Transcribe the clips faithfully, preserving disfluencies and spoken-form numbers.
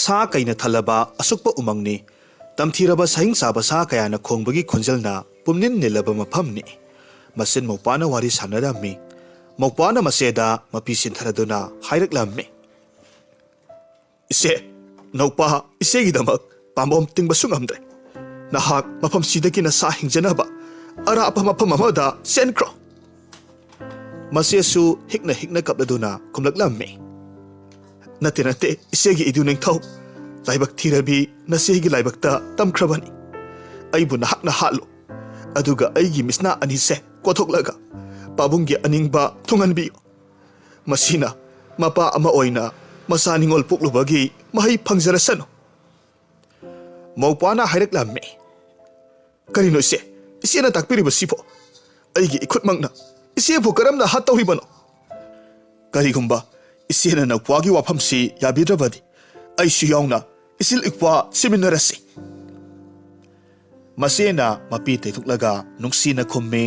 ꯁꯥ ꯀꯩꯅ ꯊꯜꯂꯕ ꯑꯁꯨꯛꯄ ꯎꯃꯪꯅꯤ꯫ ꯇꯝꯊꯤꯔꯕ ꯁꯍꯤꯡ ꯆꯥꯕ ꯁꯥ ꯀꯌꯥꯅ ꯈꯣꯡꯕꯒꯤ ꯈꯣꯟꯖꯦꯜꯅ ꯄꯨꯝꯅꯤꯟ ꯅꯤꯜꯂꯕ ꯃꯐꯝꯅꯤ꯫ ꯃꯆꯤꯟ ꯃꯧꯄ꯭ꯋꯥꯅ ꯋꯥꯔꯤ ꯁꯥꯟꯅꯔꯝꯃꯤ꯫ ꯃꯧꯄ꯭ꯋꯥꯅ ꯃꯆꯦꯗ ꯃꯄꯤ ꯁꯤꯟꯊꯔꯗꯨꯅ ꯍꯥꯏꯔꯛꯂꯝꯃꯤ꯫ "ꯏꯆꯦ, ꯅꯧꯄꯥ ꯏꯆꯦꯒꯤꯗꯃꯛ ꯄꯥꯝꯕꯣꯝ ꯇꯤꯡꯕꯁꯨ ꯉꯝꯗ꯭ꯔꯦ꯫ ꯅꯍꯥꯛ ꯃꯐꯝꯁꯤꯗꯒꯤ ꯅꯁꯥ ꯍꯤꯡꯖꯅꯕ ꯑꯔꯥꯞꯄ ꯃꯐꯝ ꯑꯃꯗ ꯆꯦꯟꯈ꯭ꯔꯣ꯫" ꯃꯆꯦꯁꯨ ꯍꯤꯛꯅ ꯍꯤꯛꯅ ꯀꯞꯂꯗꯨꯅ ꯈꯨꯝꯂꯛꯂꯝꯃꯤ꯫ "ꯅꯠꯇꯦ, ꯅꯠꯇꯦ, ꯏꯆꯦꯒꯤ ꯏꯗꯨ ꯅꯤꯡꯊꯧ, ꯂꯥꯏꯕꯛ ꯊꯤꯔꯕꯤ ꯅꯆꯦꯒꯤ ꯂꯥꯏꯕꯛꯇ ꯇꯝꯈ꯭ꯔꯕꯅꯤ꯫ ꯑꯩꯕꯨ ꯅꯍꯥꯛꯅ ꯍꯥꯠꯂꯨ, ꯑꯗꯨꯒ ꯑꯩꯒꯤ ꯃꯤꯠꯁꯅꯥ ꯑꯅꯤꯁꯦ ꯀꯣꯊꯣꯛꯂꯒ ꯄꯥꯕꯨꯡꯒꯤ ꯑꯅꯤꯡꯕ ꯊꯨꯡꯍꯟꯕꯤꯌꯨ꯫ ꯃꯁꯤꯅ ꯃꯄꯥ ꯑꯃ ꯑꯣꯏꯅ ꯃꯆꯥ ꯅꯤꯡꯉꯣꯜ ꯄꯣꯛꯂꯨꯕꯒꯤ ꯃꯍꯩ ꯐꯪꯖꯔꯁꯅꯨ꯫" ꯃꯧꯄ꯭ꯋꯥꯅ ꯍꯥꯏꯔꯛꯂꯝꯃꯤ꯫ "ꯀꯔꯤꯅꯣ ꯏꯆꯦ? ꯏꯆꯦꯅ ꯇꯥꯛꯄꯤꯔꯤꯕꯁꯤꯕꯣ? ꯑꯩꯒꯤ ꯏꯈꯨꯠꯃꯛꯅ ꯏꯆꯦꯕꯨ ꯀꯔꯝꯅ ꯍꯥꯠꯇꯧꯔꯤꯕꯅꯣ? ꯀꯔꯤꯒꯨꯝꯕ ꯏꯆꯦꯅ ꯅꯧꯄ꯭ꯋꯥꯒꯤ ꯋꯥꯐꯝꯁꯤ ꯌꯥꯕꯤꯗ꯭ꯔꯕꯗꯤ ꯑꯩꯁꯨ ꯌꯥꯎꯅ ꯏꯆꯤꯜ ꯏꯄ꯭ꯋꯥ ꯁꯤꯃꯤꯟꯅꯔꯁꯤ꯫" ꯃꯆꯦꯅ ꯃꯄꯤ ꯇꯩꯊꯣꯛꯂꯒ ꯅꯨꯡꯁꯤꯅ ꯈꯨꯝꯃꯤ꯫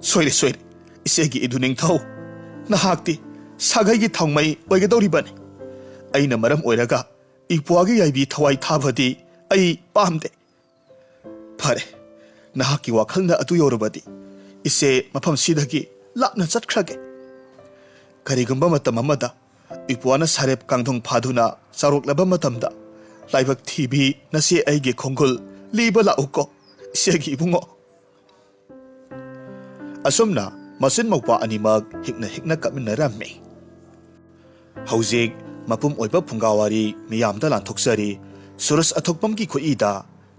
"ꯁꯣꯏꯔꯦ, ꯁꯣꯏꯔꯦ, ꯏꯆꯦꯒꯤ ꯏꯗꯨ ꯅꯤꯡꯊꯧ, ꯅꯍꯥꯛꯇꯤ ꯁꯥꯒꯩꯒꯤ ꯊꯥꯎꯃꯩ ꯑꯣꯏꯒꯗꯧꯔꯤꯕꯅꯤ꯫ ꯑꯩꯅ ꯃꯔꯝ ꯑꯣꯏꯔꯒ ꯏꯄ꯭ꯋꯥꯒꯤ ꯌꯥꯏꯕꯤ ꯊꯋꯥꯏ ꯊꯥꯕꯗꯤ ꯑꯩ ꯄꯥꯝꯗꯦ꯫ ꯐꯔꯦ, ꯅꯍꯥꯛꯀꯤ ꯋꯥꯈꯜꯅ ꯑꯗꯨ ꯌꯧꯔꯕꯗꯤ ꯏꯆꯦ ꯃꯐꯝꯁꯤꯗꯒꯤ ꯂꯥꯞꯅ ꯆꯠꯈ꯭ꯔꯒꯦ꯫ ꯀꯔꯤꯒꯨꯝꯕ ꯃꯇꯝ ꯑꯃꯗ ꯏꯄ꯭ꯋꯥꯅ ꯁꯥꯔꯦꯞ ꯀꯥꯡꯗꯣꯡ ꯐꯥꯗꯨꯅ ꯆꯥꯎꯔꯛꯂꯕ ꯃꯇꯝꯗ ꯂꯥꯏꯕꯛ ꯊꯤꯕꯤ ꯅꯆꯦ ꯑꯩꯒꯤ ꯈꯣꯡꯒꯨꯜ ꯂꯤꯕ ꯂꯥꯛꯎꯀꯣ, ꯏꯆꯦꯒꯤ ꯏꯕꯨꯡꯉꯣ꯫" ꯑꯁꯨꯝꯅ ꯃꯆꯤꯟ ꯃꯧꯄ꯭ꯋꯥ ꯑꯅꯤꯃꯛ ꯍꯤꯛꯅ ꯍꯤꯛꯅ ꯀꯞꯃꯤꯟꯅꯔꯝꯃꯤ꯫ ꯍꯧꯖꯤꯛ ꯃꯄꯨꯝ ꯑꯣꯏꯕ ꯐꯨꯡꯒꯥꯋꯥꯔꯤ ꯃꯤꯌꯥꯝꯗ ꯂꯥꯟꯊꯣꯛꯆꯔꯤ꯫ ꯁꯨꯔꯖ ꯑꯊꯣꯛꯄꯝꯒꯤ ꯈꯨꯠꯏꯗ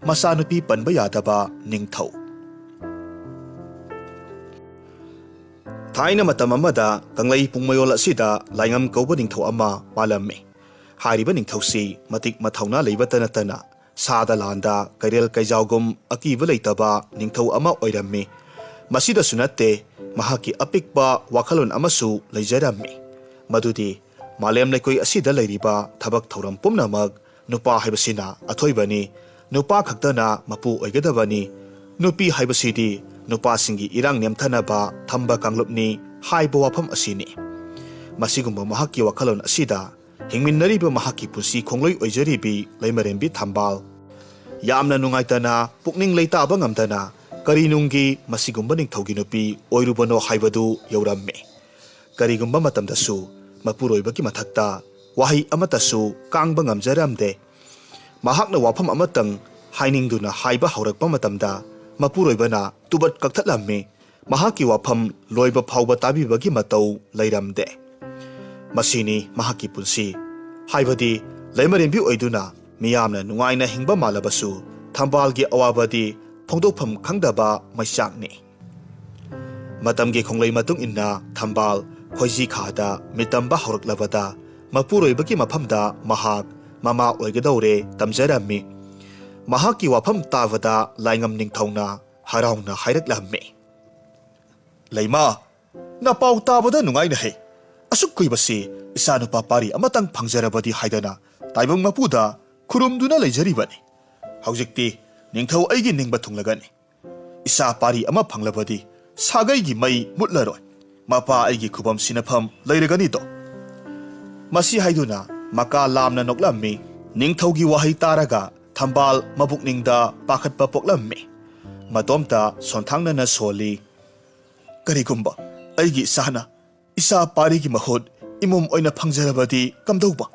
ꯃꯆꯥꯅꯨꯄꯤ ꯄꯟꯕ ꯌꯥꯗꯕ ꯅꯤꯡꯊꯧ꯫ ꯊꯥꯏꯅ ꯃꯇꯝ ꯑꯃꯗ ꯀꯪꯂꯩ ꯄꯨꯡꯃꯌꯣꯜ ꯑꯁꯤꯗ ꯂꯥꯏꯉꯝ ꯀꯧꯕ ꯅꯤꯡꯊꯧ ꯑꯃ ꯄꯥꯜꯂꯝꯃꯤ꯫ ꯍꯥꯏꯔꯤꯕ ꯅꯤꯡꯊꯧꯁꯤ ꯃꯇꯤꯛ ꯃꯊꯧꯅꯥ ꯂꯩꯕꯇ ꯅꯠꯇꯅ ꯁꯥꯗ ꯂꯥꯟꯗ ꯀꯩꯔꯦꯜ ꯀꯩꯖꯥꯎꯒꯨꯝ ꯑꯀꯤꯕ ꯂꯩꯇꯕ ꯅꯤꯡꯊꯧ ꯑꯃ ꯑꯣꯏꯔꯝꯃꯤ꯫ ꯃꯁꯤꯗꯁꯨ ꯅꯠꯇꯦ, ꯃꯍꯥꯛꯀꯤ ꯑꯄꯤꯛꯄ ꯋꯥꯈꯜꯂꯣꯟ ꯑꯃꯁꯨ ꯂꯩꯖꯔꯝꯃꯤ, ꯃꯗꯨꯗꯤ ꯃꯥꯂꯦꯝ ꯂꯩꯀꯣꯏ ꯑꯁꯤꯗ ꯂꯩꯔꯤꯕ ꯊꯕꯛ ꯊꯧꯔꯝ ꯄꯨꯝꯅꯃꯛ ꯅꯨꯄꯥ ꯍꯥꯏꯕꯁꯤꯅ ꯑꯊꯣꯏꯕꯅꯤ, ꯅꯨꯄꯥ ꯈꯛꯇꯅ ꯃꯄꯨ ꯑꯣꯏꯒꯗꯕꯅꯤ, ꯅꯨꯄꯤ ꯍꯥꯏꯕꯁꯤꯗꯤ ꯅꯨꯄꯥꯁꯤꯡꯒꯤ ꯏꯔꯥꯡ ꯅꯦꯝꯊꯅꯕ ꯊꯝꯕ ꯀꯥꯡꯂꯨꯞꯅꯤ ꯍꯥꯏꯕ ꯋꯥꯐꯝ ꯑꯁꯤꯅꯤ꯫ ꯃꯁꯤꯒꯨꯝꯕ ꯃꯍꯥꯛꯀꯤ ꯋꯥꯈꯜꯂꯣꯟ ꯑꯁꯤꯗ ꯍꯤꯡꯃꯤꯟꯅꯔꯤꯕ ꯃꯍꯥꯛꯀꯤ ꯄꯨꯟꯁꯤ ꯈꯣꯡꯂꯣꯏ ꯑꯣꯏꯖꯔꯤꯕꯤ ꯂꯩꯃꯔꯦꯝꯕꯤ ꯊꯝꯕꯥꯜ꯫ ꯌꯥꯝꯅ ꯅꯨꯡꯉꯥꯏꯇꯅ, ꯄꯨꯛꯅꯤꯡ ꯂꯩꯇꯥꯕ ꯉꯝꯗꯅ, ꯀꯔꯤ ꯅꯨꯡꯒꯤ ꯃꯁꯤꯒꯨꯝꯕ ꯅꯤꯡꯊꯧꯒꯤ ꯅꯨꯄꯤ ꯑꯣꯏꯔꯨꯕꯅꯣ ꯍꯥꯏꯕꯗꯨ ꯌꯧꯔꯝꯃꯤ꯫ ꯀꯔꯤꯒꯨꯝꯕ ꯃꯇꯝꯗꯁꯨ ꯃꯄꯨꯔꯣꯏꯕꯒꯤ ꯃꯊꯛꯇ ꯋꯥꯍꯩ ꯑꯃꯠꯇꯁꯨ ꯀꯥꯡꯕ ꯉꯝꯖꯔꯝꯗꯦ꯫ ꯃꯍꯥꯛꯅ ꯋꯥꯐꯝ ꯑꯃꯇꯪ ꯍꯥꯏꯅꯤꯡꯗꯨꯅ ꯍꯥꯏꯕ ꯍꯧꯔꯛꯄ ꯃꯇꯝꯗ, ꯃꯄꯨꯔꯣꯏꯕꯅ ꯇꯨꯕꯠ ꯀꯛꯊꯠꯂꯝꯃꯤ꯫ ꯃꯍꯥꯛꯀꯤ ꯋꯥꯐꯝ ꯂꯣꯏꯕ ꯐꯥꯎꯕ ꯇꯥꯕꯤꯕꯒꯤ ꯃꯇꯧ ꯂꯩꯔꯝꯗꯦ꯫ ꯃꯁꯤꯅꯤ ꯃꯍꯥꯛꯀꯤ ꯄꯨꯟꯁꯤ꯫ ꯍꯥꯏꯕꯗꯤ, ꯂꯩꯃꯔꯦꯝꯕꯤ ꯑꯣꯏꯗꯨꯅ ꯃꯤꯌꯥꯝꯅ ꯅꯨꯡꯉꯥꯏꯅ ꯍꯤꯡꯕ ꯃꯥꯜꯂꯕꯁꯨ, ꯊꯝꯕꯥꯜꯒꯤ ꯑꯋꯥꯕꯗꯤ ꯐꯣꯡꯗꯣꯛꯐꯝ ꯈꯪꯗꯕ ꯃꯩꯆꯥꯛꯅꯤ꯫ ꯃꯇꯝꯒꯤ ꯈꯣꯡꯂꯩ ꯃꯇꯨꯡ ꯏꯟꯅ ꯊꯝꯕꯥꯜ ꯈꯣꯏꯖꯤ ꯈꯥꯗ ꯃꯤꯇꯝꯕ ꯍꯧꯔꯛꯂꯕꯗ, ꯃꯄꯨꯔꯣꯏꯕꯒꯤ ꯃꯐꯝꯗ ꯃꯍꯥꯛ ꯃꯃꯥ ꯑꯣꯏꯒꯗꯧꯔꯦ ꯇꯝꯖꯔꯝꯃꯤ꯫ ꯃꯍꯥꯛꯀꯤ ꯋꯥꯐꯝ ꯇꯥꯕꯗ ꯂꯥꯏꯉꯝ ꯅꯤꯡꯊꯧꯅ ꯍꯔꯥꯎꯅ ꯍꯥꯏꯔꯛꯂꯝꯃꯤ, "ꯂꯩꯃ, ꯅꯄꯥꯎ ꯇꯥꯕꯗ ꯅꯨꯡꯉꯥꯏꯅꯍꯦ꯫ ꯑꯁꯨꯛ ꯀꯨꯏꯕꯁꯤ ꯏꯆꯥꯅꯨꯄꯥ ꯄꯥꯔꯤ ꯑꯃꯇꯪ ꯐꯪꯖꯔꯕꯗꯤ ꯍꯥꯏꯗꯅ ꯇꯥꯏꯕꯪ ꯃꯄꯨꯗ ꯈꯨꯔꯨꯝꯗꯨꯅ ꯂꯩꯖꯔꯤꯕꯅꯤ꯫ ꯍꯧꯖꯤꯛꯇꯤ ꯅꯤꯡꯊꯧ ꯑꯩꯒꯤ ꯅꯤꯡꯕ ꯊꯨꯡꯂꯒꯅꯤ꯫ ꯏꯆꯥ ꯄꯥꯔꯤ ꯑꯃ ꯐꯪꯂꯕꯗꯤ ꯁꯥꯒꯩꯒꯤ ꯃꯩ ꯃꯨꯠꯂꯔꯣꯏ꯫ ꯃꯄꯥ ꯑꯩꯒꯤ ꯈꯨꯕꯝ ꯁꯤꯟꯅꯐꯝ ꯂꯩꯔꯒꯅꯤꯗꯣ?" ꯃꯁꯤ ꯍꯥꯏꯗꯨꯅ ꯃꯀꯥ ꯂꯥꯝꯅ ꯅꯣꯛꯂꯝꯃꯤ꯫ ꯅꯤꯡꯊꯧꯒꯤ ꯋꯥꯍꯩ ꯇꯥꯔꯒ ꯊꯝꯕꯥꯜ ꯃꯕꯨꯛꯅꯤꯡꯗ ꯄꯥꯈꯠꯄ ꯄꯣꯛꯂꯝꯃꯤ꯫ ꯃꯇꯣꯝꯇ ꯁꯣꯟꯊꯥꯡꯅꯅ ꯁꯣꯜꯂꯤ, "ꯀꯔꯤꯒꯨꯝꯕ ꯑꯩꯒꯤ ꯏꯆꯥꯅ ꯏꯆꯥ ꯄꯥꯔꯤꯒꯤ ꯃꯍꯨꯠ ꯏꯃꯣꯝ ꯑꯣꯏꯅ ꯐꯪꯖꯔꯕꯗꯤ ꯀꯝꯗꯧꯕ?"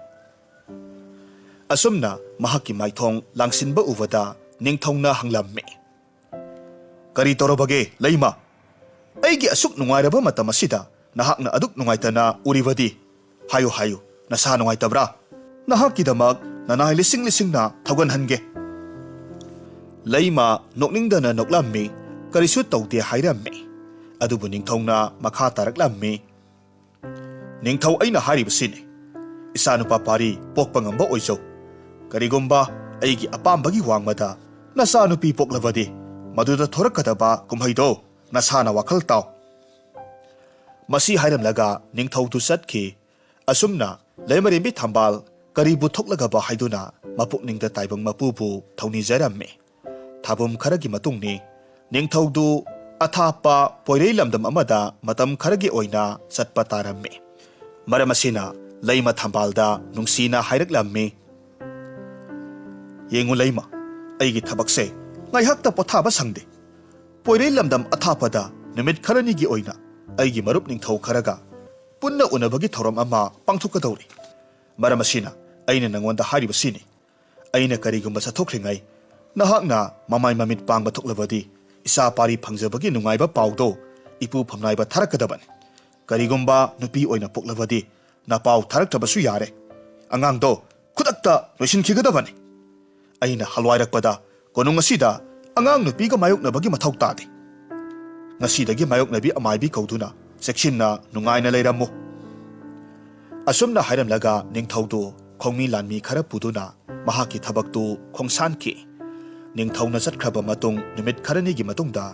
ꯑꯁꯨꯝꯅ ꯃꯍꯥꯛꯀꯤ ꯃꯥꯏꯊꯣꯡ ꯂꯥꯡꯁꯤꯟꯕ ꯎꯕꯗ ꯅꯤꯡꯊꯧꯅ ꯍꯪꯂꯝꯃꯤ, "ꯀꯔꯤ ꯇꯧꯔꯕꯒꯦ, ꯂꯩꯃ? ꯑꯩꯒꯤ ꯑꯁꯨꯛ ꯅꯨꯡꯉꯥꯏꯔꯕ ꯃꯇꯝ ꯑꯁꯤꯗ ꯅꯍꯥꯛꯅ ꯑꯗꯨꯛ ꯅꯨꯡꯉꯥꯏꯇꯅ ꯎꯔꯤꯕꯗꯤ? ꯍꯥꯏꯌꯨ, ꯍꯥꯏꯌꯨ, ꯅꯁꯥ ꯅꯨꯡꯉꯥꯏꯇꯕ꯭ꯔꯥ? ꯅꯍꯥꯛꯀꯤꯗꯃꯛ ꯅꯅꯥꯏ ꯂꯤꯁꯤꯡ ꯂꯤꯁꯤꯡꯅ ꯊꯧꯒꯟꯍꯟꯒꯦ꯫" ꯂꯩꯃ ꯅꯣꯛꯅꯤꯡꯗꯅ ꯅꯣꯛꯂꯝꯃꯤ, ꯀꯔꯤꯁꯨ ꯇꯧꯗꯦ ꯍꯥꯏꯔꯝꯃꯤ꯫ ꯑꯗꯨꯕꯨ ꯅꯤꯡꯊꯧꯅ ꯃꯈꯥ ꯇꯥꯔꯛꯂꯝꯃꯤ, "ꯅꯤꯡꯊꯧ, ꯑꯩꯅ ꯍꯥꯏꯔꯤꯕꯁꯤꯅꯤ, ꯏꯆꯥꯅꯨꯄꯥ ꯄꯥꯔꯤ ꯄꯣꯛꯄ ꯉꯝꯕ ꯑꯣꯏꯖꯧ꯫ ꯀꯔꯤꯒꯨꯝꯕ ꯑꯩꯒꯤ ꯑꯄꯥꯝꯕꯒꯤ ꯋꯥꯡꯃꯗ ꯅꯆꯥꯅꯨꯄꯤ ꯄꯣꯛꯂꯕꯗꯤ, ꯃꯗꯨꯗ ꯊꯣꯔꯛꯀꯗꯕ ꯀꯨꯝꯍꯩꯗꯣ ꯅꯁꯥꯅ ꯋꯥꯈꯜ ꯇꯥꯎ꯫" ꯃꯁꯤ ꯍꯥꯏꯔꯝꯂꯒ ꯅꯤꯡꯊꯧꯗꯨ ꯆꯠꯈꯤ꯫ ꯑꯁꯨꯝꯅ ꯂꯩꯃꯔꯦꯝꯕꯤ ꯊꯝꯕꯥꯜ ꯀꯔꯤꯕꯨ ꯊꯣꯛꯂꯒꯕ ꯍꯥꯏꯗꯨꯅ ꯃꯄꯨꯛꯅꯤꯡꯗ ꯇꯥꯏꯕꯪ ꯃꯄꯨꯕꯨ ꯊꯧꯅꯤꯖꯔꯝꯃꯤ꯫ ꯊꯥꯕꯨꯝ ꯈꯔꯒꯤ ꯃꯇꯨꯡꯅꯤ꯫ ꯅꯤꯡꯊꯧꯗꯨ ꯑꯊꯥꯞꯄ ꯄꯣꯏꯔꯩ ꯂꯝꯗꯝ ꯑꯃꯗ ꯃꯇꯝ ꯈꯔꯒꯤ ꯑꯣꯏꯅ ꯆꯠꯄ ꯇꯥꯔꯝꯃꯤ꯫ ꯃꯔꯝ ꯑꯁꯤꯅ ꯂꯩꯃ ꯊꯝꯕꯥꯜꯗ ꯅꯨꯡꯁꯤꯅ ꯍꯥꯏꯔꯛꯂꯝꯃꯤ꯫ "ꯌꯦꯡꯉꯨ ꯂꯩꯃ, ꯑꯩꯒꯤ ꯊꯕꯛꯁꯦ ꯉꯥꯏꯍꯥꯛꯇ ꯄꯣꯊꯥꯕ ꯁꯪꯗꯦ꯫ ꯄꯣꯏꯔꯩ ꯂꯝꯗꯝ ꯑꯊꯥꯞꯄꯗ ꯅꯨꯃꯤꯠ ꯈꯔꯅꯤꯒꯤ ꯑꯣꯏꯅ ꯑꯩꯒꯤ ꯃꯔꯨꯞ ꯅꯤꯡꯊꯧ ꯈꯔꯒ ꯄꯨꯟꯅ ꯎꯅꯕꯒꯤ ꯊꯧꯔꯝ ꯑꯃ ꯄꯥꯡꯊꯣꯛꯀꯗꯧꯔꯤ꯫ ꯃꯔꯝ ꯑꯁꯤꯅ ꯑꯩꯅ ꯅꯉꯣꯟꯗ ꯍꯥꯏꯔꯤꯕꯁꯤꯅꯤ꯫ ꯑꯩꯅ ꯀꯔꯤꯒꯨꯝꯕ ꯆꯠꯊꯣꯛꯈ꯭ꯔꯤꯉꯩ ꯅꯍꯥꯛꯅ ꯃꯃꯥꯏ ꯃꯃꯤꯠ ꯄꯥꯡꯕ ꯊꯣꯛꯂꯕꯗꯤ, ꯏꯆꯥ ꯄꯥꯔꯤ ꯐꯪꯖꯕꯒꯤ ꯅꯨꯡꯉꯥꯏꯕ ꯄꯥꯎꯗꯣ ꯏꯄꯨ ꯐꯝꯅꯥꯏꯕ ꯊꯥꯔꯛꯀꯗꯕꯅꯤ꯫ ꯀꯔꯤꯒꯨꯝꯕ ꯅꯨꯄꯤ ꯑꯣꯏꯅ ꯄꯣꯛꯂꯕꯗꯤ, ꯅꯄꯥꯎ ꯊꯥꯔꯛꯇ꯭ꯔꯕꯁꯨ ꯌꯥꯔꯦ꯫ ꯑꯉꯥꯡꯗꯣ ꯈꯨꯗꯛꯇ ꯂꯣꯏꯁꯤꯟꯈꯤꯒꯗꯕꯅꯤ꯫ ꯑꯩꯅ ꯍꯜꯋꯥꯏꯔꯛꯄꯗ ꯀꯣꯅꯨꯡ ꯑꯁꯤꯗ ꯑꯉꯥꯡ ꯅꯨꯄꯤꯒ ꯃꯥꯌꯣꯛꯅꯕꯒꯤ ꯃꯊꯧ ꯇꯥꯗꯦ꯫ ꯉꯁꯤꯗꯒꯤ ꯃꯥꯌꯣꯛꯅꯕꯤ ꯑꯃꯥꯏꯕꯤ ꯀꯧꯗꯨꯅ ꯆꯦꯛꯁꯤꯟꯅ ꯅꯨꯡꯉꯥꯏꯅ ꯂꯩꯔꯝꯃꯨ"꯫ ꯑꯁꯨꯝꯅ ꯍꯥꯏꯔꯝꯂꯒ ꯅꯤꯡꯊꯧꯗꯨ ꯈꯣꯡꯃꯤ ꯂꯥꯟꯃꯤ ꯈꯔ ꯄꯨꯗꯨꯅ ꯃꯍꯥꯛꯀꯤ ꯊꯕꯛꯇꯨ ꯈꯣꯡꯁꯥꯟꯈꯤ꯫ ꯅꯤꯡꯊꯧꯅ ꯆꯠꯈ꯭ꯔꯕ ꯃꯇꯨꯡ ꯅꯨꯃꯤꯠ ꯈꯔꯅꯤꯒꯤ ꯃꯇꯨꯡꯗ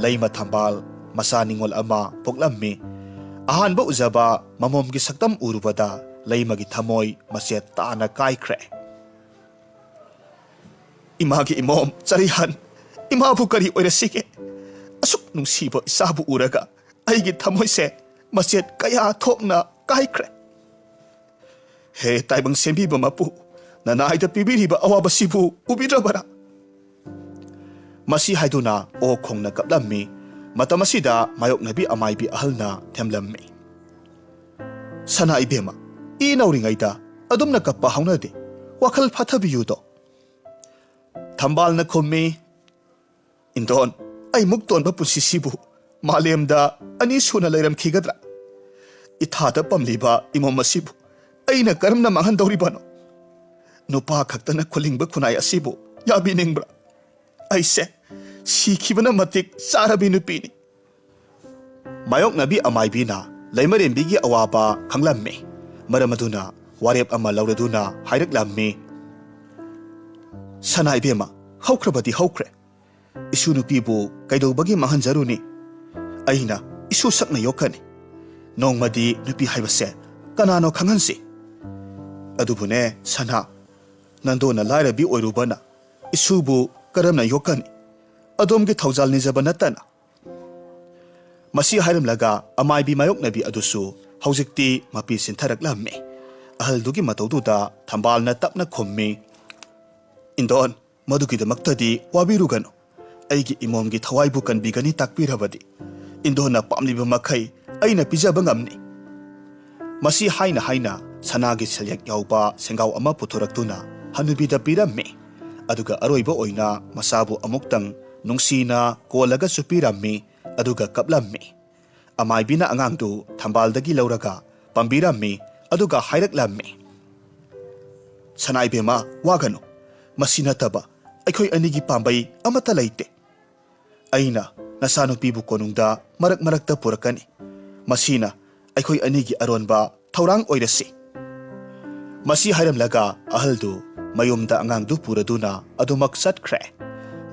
ꯂꯩꯃ ꯊꯝꯕꯥꯜ ꯃꯆꯥ ꯅꯤꯉꯣꯜ ꯑꯃ ꯄꯣꯛꯂꯝꯃꯤ꯫ ꯑꯍꯥꯟꯕ ꯎꯖꯕ ꯃꯃꯣꯝꯒꯤ ꯁꯛꯇꯝ ꯎꯔꯨꯕꯗ ꯂꯩꯃꯒꯤ ꯊꯃꯣꯏ ꯃꯆꯦꯠ ꯇꯥꯅ ꯀꯥꯏꯈ꯭ꯔꯦ꯫ "ꯏꯃꯥꯒꯤ ꯏꯃꯣꯝ ꯆꯔꯤꯍꯟ, ꯏꯃꯥꯕꯨ ꯀꯔꯤ ꯑꯣꯏꯔꯁꯤꯒꯦ? ꯑꯁꯨꯛ ꯅꯨꯡꯁꯤꯕ ꯏꯆꯥꯕꯨ ꯎꯔꯒ ꯑꯩꯒꯤ ꯊꯃꯣꯏꯁꯦ ꯃꯆꯦꯠ ꯀꯌꯥ ꯊꯣꯛꯅ ꯀꯥꯏꯈ꯭ꯔꯦ꯫ ꯍꯦ ꯇꯥꯏꯕꯪ ꯁꯦꯝꯕꯤꯕ ꯃꯄꯨ, ꯅꯅꯥꯏꯗ ꯄꯤꯕꯤꯔꯤꯕ ꯑꯋꯥꯕꯁꯤꯕꯨ ꯎꯕꯤꯗ꯭ꯔꯕꯔꯥ?" ꯃꯁꯤ ꯍꯥꯏꯗꯨꯅ ꯑꯣ ꯈꯣꯡꯅ ꯀꯞꯂꯝꯃꯤ꯫ ꯃꯇꯝ ꯑꯁꯤꯗ ꯃꯥꯌꯣꯛꯅꯕꯤ ꯑꯃꯥꯏꯕꯤ ꯑꯍꯜꯅ ꯊꯦꯝꯂꯝꯃꯤ꯫ "ꯁꯅꯥ ꯏꯕꯦꯝꯃ, ꯏ ꯅꯧꯔꯤꯉꯩꯗ ꯑꯗꯨꯝꯅ ꯀꯞꯄ ꯍꯧꯅꯗꯦ꯫ ꯋꯥꯈꯜ ꯐꯥꯊꯕꯤꯌꯨꯗꯣ"꯫ ꯊꯝꯕꯥꯜꯅ ꯈꯨꯝꯃꯤ, "ꯏꯟꯗꯣꯟ, ꯑꯩ ꯃꯨꯛ ꯇꯣꯟꯕ ꯄꯨꯟꯁꯤꯁꯤꯕꯨ ꯃꯥꯂꯦꯝꯗ ꯑꯅꯤ ꯁꯨꯅ ꯂꯩꯔꯝꯈꯤꯒꯗ꯭ꯔꯥ? ꯏꯊꯥꯗ ꯄꯝꯂꯤꯕ ꯏꯃꯣꯝ ꯑꯁꯤꯕꯨ ꯑꯩꯅ ꯀꯔꯝꯅ ꯃꯥꯡꯍꯟꯗꯧꯔꯤꯕꯅꯣ? ꯅꯨꯄꯥ ꯈꯛꯇꯅ ꯈꯨꯂꯤꯡꯕ ꯈꯨꯟꯅꯥꯏ ꯑꯁꯤꯕꯨ ꯌꯥꯕꯤꯅꯤꯡꯕ꯭ꯔꯥ? ꯑꯩꯁꯦ ꯁꯤꯈꯤꯕꯅ ꯃꯇꯤꯛ ꯆꯥꯔꯕꯤ ꯅꯨꯄꯤꯅꯤ"꯫ ꯃꯥꯌꯣꯛꯅꯕꯤ ꯑꯃꯥꯏꯕꯤꯅ ꯂꯩꯃꯔꯦꯝꯕꯤꯒꯤ ꯑꯋꯥꯕ ꯈꯪꯂꯝꯃꯤ꯫ ꯃꯔꯝ ꯑꯗꯨꯅ ꯋꯥꯔꯦꯞ ꯑꯃ ꯂꯧꯔꯗꯨꯅ ꯍꯥꯏꯔꯛꯂꯝꯃꯤ, "ꯁꯅꯥ ꯏꯕꯦꯝꯃ, ꯍꯧꯈ꯭ꯔꯕꯗꯤ ꯍꯧꯈ꯭ꯔꯦ꯫ ꯏꯁꯨ ꯅꯨꯄꯤꯕꯨ ꯀꯩꯗꯧꯕꯒꯤ ꯃꯥꯡꯍꯟꯖꯔꯨꯅꯤ? ꯑꯩꯅ ꯏꯁꯨ ꯁꯛꯅ ꯌꯣꯛꯀꯅꯤ꯫ ꯅꯣꯡꯃꯗꯤ ꯅꯨꯄꯤ ꯍꯥꯏꯕꯁꯦ ꯀꯅꯥꯅꯣ ꯈꯪꯍꯟꯁꯤ꯫ ꯑꯗꯨꯕꯨꯅꯦ ꯁꯅꯥ, ꯅꯟꯗꯣꯅ ꯂꯥꯏꯔꯕꯤ ꯑꯣꯏꯔꯨꯕꯅ ꯏꯁꯨꯕꯨ ꯀꯔꯝꯅ ꯌꯣꯛꯀꯅꯤ? ꯑꯗꯣꯝꯒꯤ ꯊꯧꯖꯥꯜ ꯅꯤꯖꯕ ꯅꯠꯇꯅ"꯫ ꯃꯁꯤ ꯍꯥꯏꯔꯝꯂꯒ ꯑꯃꯥꯏꯕꯤ ꯃꯥꯌꯣꯛꯅꯕꯤ ꯑꯗꯨꯁꯨ ꯍꯧꯖꯤꯛꯇꯤ ꯃꯄꯤ ꯁꯤꯟꯊꯔꯛꯂꯝꯃꯤ꯫ ꯑꯍꯜꯗꯨꯒꯤ ꯃꯇꯧꯗꯨꯗ ꯊꯝꯕꯥꯜꯅ ꯇꯞꯅ ꯈꯨꯝꯃꯤ, "ꯏꯟꯗꯣꯟ, ꯃꯗꯨꯒꯤꯗꯃꯛꯇꯗꯤ ꯋꯥꯕꯤꯔꯨꯒꯅꯨ꯫ ꯑꯩꯒꯤ ꯏꯃꯣꯝꯒꯤ ꯊꯋꯥꯏꯕꯨ ꯀꯟꯕꯤꯒꯅꯤ ꯇꯥꯛꯄꯤꯔꯕꯗꯤ ꯏꯟꯗꯣꯟꯅ ꯄꯥꯝꯂꯤꯕ ꯃꯈꯩ ꯑꯩꯅ ꯄꯤꯖꯕ ꯉꯝꯅꯤ꯫" ꯃꯁꯤ ꯍꯥꯏꯅ ꯍꯥꯏꯅ ꯁꯅꯥꯒꯤ ꯁꯦꯜꯌꯦꯛ ꯌꯥꯎꯕ ꯁꯦꯡꯒꯥꯎ ꯑꯃ ꯄꯨꯊꯣꯔꯛꯇꯨꯅ ꯍꯅꯨꯕꯤꯗ ꯄꯤꯔꯝꯃꯤ꯫ ꯑꯗꯨꯒ ꯑꯔꯣꯏꯕ ꯑꯣꯏꯅ ꯃꯆꯥꯕꯨ ꯑꯃꯨꯛꯇꯪ ꯅꯨꯡꯁꯤꯅ ꯀꯣꯜꯂꯒꯁꯨ ꯄꯤꯔꯝꯃꯤ꯫ ꯑꯗꯨꯒ ꯀꯞꯂꯝꯃꯤ꯫ ꯑꯃꯥꯏꯕꯤꯅ ꯑꯉꯥꯡꯗꯨ ꯊꯝꯕꯥꯜꯗꯒꯤ ꯂꯧꯔꯒ ꯄꯥꯝꯕꯤꯔꯝꯃꯤ꯫ ꯑꯗꯨꯒ ꯍꯥꯏꯔꯛꯂꯝꯃꯤ, "ꯁꯅꯥꯏꯕꯦꯝꯃ, ꯋꯥꯒꯅꯨ꯫ ꯃꯁꯤ ꯅꯠꯇꯕ ꯑꯩꯈꯣꯏ ꯑꯅꯤꯒꯤ ꯄꯥꯝꯕꯩ ꯑꯃꯠꯇ ꯂꯩꯇꯦ꯫ ꯑꯩꯅ ꯅꯆꯥꯅꯨꯄꯤꯕꯨ ꯀꯣꯅꯨꯡꯗ ꯃꯔꯛ ꯃꯔꯛꯇ ꯄꯨꯔꯛꯀꯅꯤ꯫ ꯃꯁꯤꯅ ꯑꯩꯈꯣꯏ ꯑꯅꯤꯒꯤ ꯑꯔꯣꯟꯕ ꯊꯧꯔꯥꯡ ꯑꯣꯏꯔꯁꯤ꯫" ꯃꯁꯤ ꯍꯥꯏꯔꯝꯂꯒ ꯑꯍꯜꯗꯨ ꯃꯌꯨꯝꯗ ꯑꯉꯥꯡꯗꯨ ꯄꯨꯔꯗꯨꯅ ꯑꯗꯨꯃꯛ ꯆꯠꯈ꯭ꯔꯦ꯫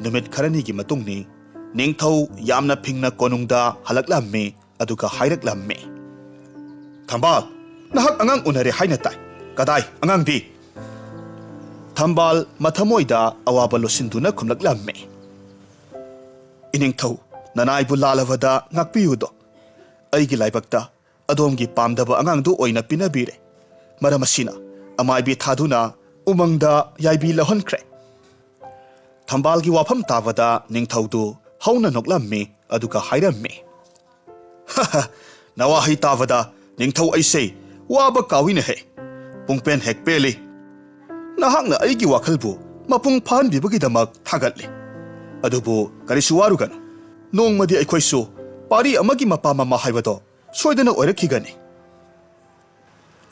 ꯅꯨꯃꯤꯠ ꯈꯔꯅꯤꯒꯤ ꯃꯇꯨꯡꯅꯤ꯫ ꯅꯤꯡꯊꯧ ꯌꯥꯝꯅ ꯐꯤꯡꯅ ꯀꯣꯅꯨꯡꯗ ꯍꯜꯂꯛꯂꯝꯃꯤ꯫ ꯑꯗꯨꯒ ꯍꯥꯏꯔꯛꯂꯝꯃꯤ, "ꯊꯝꯕꯥꯜ, ꯅꯍꯥꯛ ꯑꯉꯥꯡ ꯎꯅꯔꯦ ꯍꯥꯏꯅ ꯇꯥꯏ꯫ ꯀꯗꯥꯏ ꯑꯉꯥꯡꯗꯤ?" ꯊꯝꯕꯥꯜ ꯃꯊꯃꯣꯏꯗ ꯑꯋꯥꯕ ꯂꯣꯠꯁꯤꯟꯗꯨꯅ ꯈꯨꯝꯂꯛꯂꯝꯃꯤ, "ꯏꯅꯤꯡꯊꯧ, ꯅꯅꯥꯏꯕꯨ ꯂꯥꯜꯂꯕꯗ ꯉꯥꯛꯄꯤꯌꯨꯗꯣ꯫ ꯑꯩꯒꯤ ꯂꯥꯏꯕꯛꯇ ꯑꯗꯣꯝꯒꯤ ꯄꯥꯝꯗꯕ ꯑꯉꯥꯡꯗꯨ ꯑꯣꯏꯅ ꯄꯤꯅꯕꯤꯔꯦ꯫ ꯃꯔꯝ ꯑꯁꯤꯅ ꯑꯃꯥꯏꯕꯤ ꯊꯥꯗꯨꯅ ꯎꯃꯪꯗ ꯌꯥꯏꯕꯤ ꯂꯧꯍꯟꯈ꯭ꯔꯦ꯫" ꯊꯝꯕꯥꯜꯒꯤ ꯋꯥꯐꯝ ꯇꯥꯕꯗ ꯅꯤꯡꯊꯧꯗꯨ ꯍꯧꯅ ꯅꯣꯛꯂꯝꯃꯤ꯫ ꯑꯗꯨꯒ ꯍꯥꯏꯔꯝꯃꯤ, "ꯅꯋꯥꯍꯩ ꯇꯥꯕꯗ ꯅꯤꯡꯊꯧ ꯑꯩꯁꯦ ꯋꯥꯕ ꯀꯥꯎꯏꯅꯦꯍꯦ꯫ ꯄꯨꯡꯄꯦꯟ ꯍꯦꯛ ꯄꯦꯜꯂꯤ꯫ ꯅꯍꯥꯛꯅ ꯑꯩꯒꯤ ꯋꯥꯈꯜꯕꯨ ꯃꯄꯨꯡ ꯐꯥꯍꯟꯕꯤꯕꯒꯤꯗꯃꯛ ꯊꯥꯒꯠꯂꯤ꯫ ꯑꯗꯨꯕꯨ ꯀꯔꯤꯁꯨ ꯋꯥꯔꯨꯒꯅꯨ꯫ ꯅꯣꯡꯃꯗꯤ ꯑꯩꯈꯣꯏꯁꯨ ꯄꯥꯔꯤ ꯑꯃꯒꯤ ꯃꯄꯥ ꯃꯃꯥ ꯍꯥꯏꯕꯗꯣ ꯁꯣꯏꯗꯅ ꯑꯣꯏꯔꯛꯈꯤꯒꯅꯤ꯫"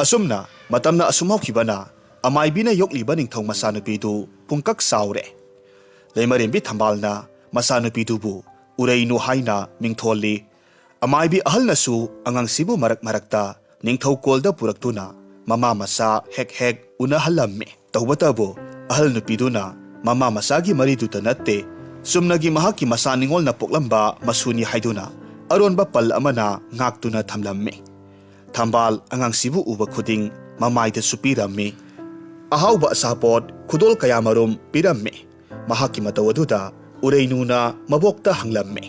ꯑꯁꯨꯝꯅ ꯃꯇꯝꯅ ꯑꯁꯨꯝ ꯍꯧꯈꯤꯕꯅ ꯑꯃꯥꯏꯕꯤꯅ ꯌꯣꯛꯂꯤꯕ ꯅꯤꯡꯊꯧ ꯃꯆꯥꯅꯨꯄꯤꯗꯨ ꯄꯨꯡꯀꯛ ꯆꯥꯎꯔꯦ꯫ ꯂꯩꯃꯔꯦꯝꯕꯤ ꯊꯝꯕꯥꯜꯅ ꯃꯆꯥꯅꯨꯄꯤꯗꯨꯕꯨ ꯎꯔꯩꯅꯨ ꯍꯥꯏꯅ ꯃꯤꯡꯊꯣꯜꯂꯤ꯫ ꯑꯃꯥꯏꯕꯤ ꯑꯍꯜꯅꯁꯨ ꯑꯉꯥꯡꯁꯤꯕꯨ ꯃꯔꯛ ꯃꯔꯛꯇ ꯅꯤꯡꯊꯧ ꯀꯣꯜꯗ ꯄꯨꯔꯛꯇꯨꯅ ꯃꯃꯥ ꯃꯆꯥ ꯍꯦꯛ ꯍꯦꯛ ꯎꯅꯍꯜꯂꯝꯃꯤ꯫ ꯇꯧꯕꯇꯕꯨ ꯑꯍꯜ ꯅꯨꯄꯤꯗꯨꯅ ꯃꯃꯥ ꯃꯆꯥꯒꯤ ꯃꯔꯤꯗꯨꯇ ꯅꯠꯇꯦ, ꯆꯨꯝꯅꯒꯤ ꯃꯍꯥꯛꯀꯤ ꯃꯆꯥ ꯅꯤꯡꯉꯣꯜꯅ ꯄꯣꯛꯂꯝꯕ ꯃꯁꯨꯅꯤ ꯍꯥꯏꯗꯨꯅ ꯑꯔꯣꯟꯕ ꯄꯜ ꯑꯃꯅ ꯉꯥꯛꯇꯨꯅ ꯊꯝꯂꯝꯃꯤ꯫ ꯊꯝꯕꯥꯜ ꯑꯉꯥꯡꯁꯤꯕꯨ ꯎꯕ ꯈꯨꯗꯤꯡ ꯃꯃꯥꯏꯗꯁꯨ ꯄꯤꯔꯝꯃꯤ꯫ ꯑꯍꯥꯎꯕ ꯑꯆꯥꯄꯣꯠ ꯈꯨꯗꯣꯜ ꯀꯌꯥꯃꯔꯨꯝ ꯄꯤꯔꯝꯃꯤ꯫ ꯃꯍꯥꯛꯀꯤ ꯃꯇꯧ ꯑꯗꯨꯗ ꯎꯔꯩꯅꯨꯅ ꯃꯕꯣꯛꯇ ꯍꯪꯂꯝꯃꯤ,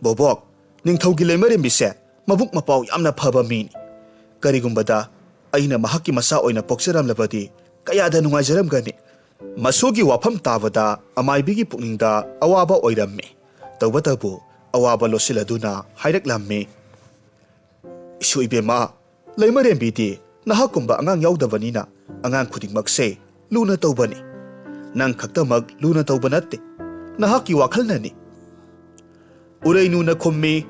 "ꯕꯣꯕꯣꯛ, ꯅꯤꯡꯊꯧꯒꯤ ꯂꯩꯃꯔꯦꯝꯕꯤꯁꯦ ꯃꯕꯨꯛ ꯃꯄꯥꯎ ꯌꯥꯝꯅ ꯐꯕ ꯃꯤꯅꯤ꯫ ꯀꯔꯤꯒꯨꯝꯕꯗ ꯑꯩꯅ ꯃꯍꯥꯛꯀꯤ ꯃꯆꯥ ꯑꯣꯏꯅ ꯄꯣꯛꯆꯔꯝꯂꯕꯗꯤ ꯀꯌꯥꯗ ꯅꯨꯡꯉꯥꯏꯖꯔꯝꯒꯅꯤ꯫ ꯃꯁꯨꯒꯤ ꯋꯥꯐꯝ ꯇꯥꯕꯗ ꯑꯃꯥꯏꯕꯤꯒꯤ ꯄꯨꯛꯅꯤꯡꯗ ꯑꯋꯥꯕ ꯑꯣꯏꯔꯝꯃꯤ꯫ ꯇꯧꯕꯇꯕꯨ ꯑꯋꯥꯕ ꯂꯣꯠꯁꯤꯜꯂꯗꯨꯅ ꯍꯥꯏꯔꯛꯂꯝꯃꯤ, "ꯏꯁꯨ ꯏꯕꯦꯝꯃ, ꯂꯩꯃꯔꯦꯝꯕꯤꯗꯤ ꯅꯍꯥꯛꯀꯨꯝꯕ ꯑꯉꯥꯡ ꯌꯥꯎꯗꯕꯅꯤꯅ ꯑꯉꯥꯡ ꯈꯨꯗꯤꯡꯃꯛꯁꯦ ꯂꯨꯅ ꯇꯧꯕꯅꯤ꯫ ꯅꯪ ꯈꯛꯇꯃꯛ ꯂꯨꯅ ꯇꯧꯕ ꯅꯠꯇꯦ, ꯅꯍꯥꯛꯀꯤ ꯋꯥꯈꯜꯅꯅꯤ"꯫ ꯎꯔꯩꯅꯨꯅ ꯈꯨꯝꯃꯤ,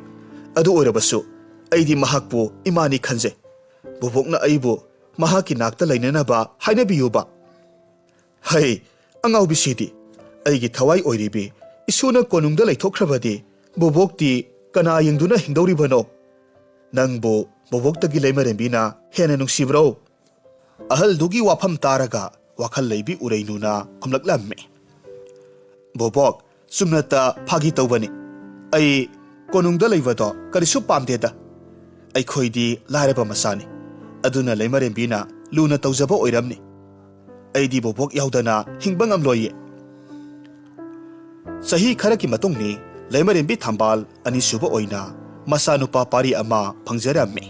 "ꯑꯗꯨ ꯑꯣꯏꯔꯕꯁꯨ ꯑꯩꯗꯤ ꯃꯍꯥꯛꯄꯨ ꯏꯃꯥꯅꯤ ꯈꯟꯖꯩ꯫ ꯕꯣꯕꯣꯛꯅ ꯑꯩꯕꯨ ꯃꯍꯥꯛꯀꯤ ꯅꯥꯛꯇ ꯂꯩꯅꯅꯕ ꯍꯥꯏꯅꯕꯤꯌꯨꯕ"꯫ "ꯍꯩ, ꯑꯉꯥꯎꯕꯤꯁꯤꯗꯤ! ꯑꯩꯒꯤ ꯊꯋꯥꯏ ꯑꯣꯏꯔꯤꯕꯤ ꯏꯁꯨꯅ ꯀꯣꯅꯨꯡꯗ ꯂꯩꯊꯣꯛꯈ꯭ꯔꯕꯗꯤ ꯕꯣꯕꯣꯛꯇꯤ ꯀꯅꯥ ꯌꯦꯡꯗꯨꯅ ꯍꯤꯡꯗꯧꯔꯤꯕꯅꯣ? ꯅꯪꯕꯨ ꯕꯣꯕꯣꯛꯇꯒꯤ ꯂꯩꯃꯔꯦꯝꯕꯤꯅ ꯍꯦꯟꯅ ꯅꯨꯡꯁꯤꯕ꯭ꯔꯣ?" ꯑꯍꯜꯗꯨꯒꯤ ꯋꯥꯐꯝ ꯇꯥꯔꯒ ꯋꯥꯈꯜ ꯂꯩꯕꯤ ꯎꯔꯩꯅꯨꯅ ꯈꯨꯝꯂꯛꯂꯝꯃꯤ, "ꯕꯣꯕꯣꯛ, ꯆꯨꯝꯅꯇ ꯐꯥꯒꯤ ꯇꯧꯕꯅꯤ꯫ ꯑꯩ ꯀꯣꯅꯨꯡꯗ ꯂꯩꯕꯗꯣ ꯀꯔꯤꯁꯨ ꯄꯥꯝꯗꯦꯗ꯫ ꯑꯩꯈꯣꯏꯗꯤ ꯂꯥꯏꯔꯕ ꯃꯆꯥꯅꯤ꯫ ꯑꯗꯨꯅ ꯂꯩꯃꯔꯦꯝꯕꯤꯅ ꯂꯨꯅ ꯇꯧꯖꯕ ꯑꯣꯏꯔꯝꯅꯤ꯫ ꯑꯩꯗꯤ ꯕꯣꯕꯣꯛ ꯌꯥꯎꯗꯅ ꯍꯤꯡꯕ ꯉꯝꯂꯣꯏꯌꯦ"꯫ ꯆꯍꯤ ꯈꯔꯒꯤ ꯃꯇꯨꯡꯅꯤ꯫ ꯂꯩꯃꯔꯦꯝꯕꯤ ꯊꯝꯕꯥꯜ ꯑꯅꯤꯁꯨꯕ ꯑꯣꯏꯅ ꯃꯆꯥꯅꯨꯄꯥ ꯄꯥꯔꯤ ꯑꯃ ꯐꯪꯖꯔꯝꯃꯤ꯫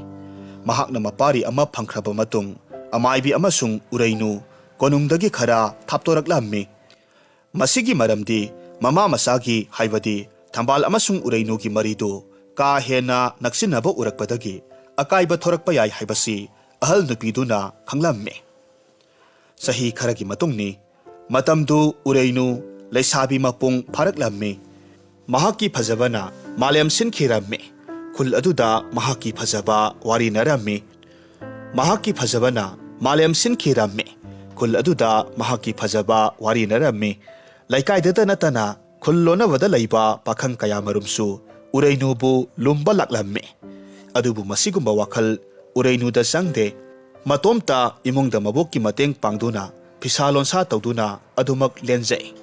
ꯃꯍꯥꯛꯅ ꯃꯄꯥꯔꯤ ꯑꯃ ꯐꯪꯈ꯭ꯔꯕ ꯃꯇꯨꯡ, ꯑꯃꯥꯏꯕꯤ ꯑꯃꯁꯨꯡ ꯎꯔꯩꯅꯨ ꯀꯣꯅꯨꯡꯗꯒꯤ ꯈꯔ ꯊꯥꯞꯇꯣꯔꯛꯂꯝꯃꯤ꯫ ꯃꯁꯤꯒꯤ ꯃꯔꯝꯗꯤ ꯃꯃꯥ ꯃꯆꯥꯒꯤ, ꯍꯥꯏꯕꯗꯤ ꯊꯝꯕꯥꯜ ꯑꯃꯁꯨꯡ ꯎꯔꯩꯅꯨꯒꯤ ꯃꯔꯤꯗꯨ ꯀꯥ ꯍꯦꯟꯅ ꯅꯛꯁꯤꯟꯅꯕ ꯎꯔꯛꯄꯗꯒꯤ ꯑꯀꯥꯏꯕ ꯊꯣꯔꯛꯄ ꯌꯥꯏ ꯍꯥꯏꯕꯁꯤ ꯑꯍꯜ ꯅꯨꯄꯤꯗꯨꯅ ꯈꯪꯂꯝꯃꯤ꯫ ꯆꯍꯤ ꯈꯔꯒꯤ ꯃꯇꯨꯡꯅꯤ꯫ ꯃꯇꯝꯗꯨ ꯎꯔꯩꯅꯨ ꯂꯩꯁꯥꯕꯤ ꯃꯄꯨꯡ ꯐꯥꯔꯛꯂꯝꯃꯤ꯫ ꯃꯍꯥꯛꯀꯤ ꯐꯖꯕꯅ ꯃꯥꯂꯦꯝ ꯁꯤꯟꯈꯤꯔꯝꯃꯤ꯫ ꯈꯨꯜ ꯑꯗꯨꯗ ꯃꯍꯥꯛꯀꯤ ꯐꯖꯕ ꯋꯥꯔꯤꯅꯔꯝꯃꯤ꯫ ꯃꯍꯥꯛꯀꯤ ꯐꯖꯕꯅ ꯃꯥꯂꯦꯝ ꯁꯤꯟꯈꯤꯔꯝꯃꯤ꯫ ꯈꯨꯜ ꯑꯗꯨꯗ ꯃꯍꯥꯛꯀꯤ ꯐꯖꯕ ꯋꯥꯔꯤꯅꯔꯝꯃꯤ꯫ ꯂꯩꯀꯥꯏꯗꯇ ꯅꯠꯇꯅ ꯈꯨꯜ ꯂꯣꯟꯅꯕꯗ ꯂꯩꯕ ꯄꯥꯈꯪ ꯀꯌꯥꯃꯔꯨꯝꯁꯨ ꯎꯔꯩꯅꯨꯕꯨ ꯂꯨꯝꯕ ꯂꯥꯛꯂꯝꯃꯤ꯫ ꯑꯗꯨꯕꯨ ꯃꯁꯤꯒꯨꯝꯕ ꯋꯥꯈꯜ ꯎꯔꯩꯅꯨꯗ ꯆꯪꯗꯦ꯫ ꯃꯇꯣꯝꯇ ꯏꯃꯨꯡꯗ ꯃꯕꯣꯛꯀꯤ ꯃꯇꯦꯡ ꯄꯥꯡꯗꯨꯅ ꯐꯤꯁꯥ ꯂꯣꯟꯁꯥ ꯇꯧꯗꯨꯅ ꯑꯗꯨꯃꯛ ꯂꯦꯟꯖꯩ꯫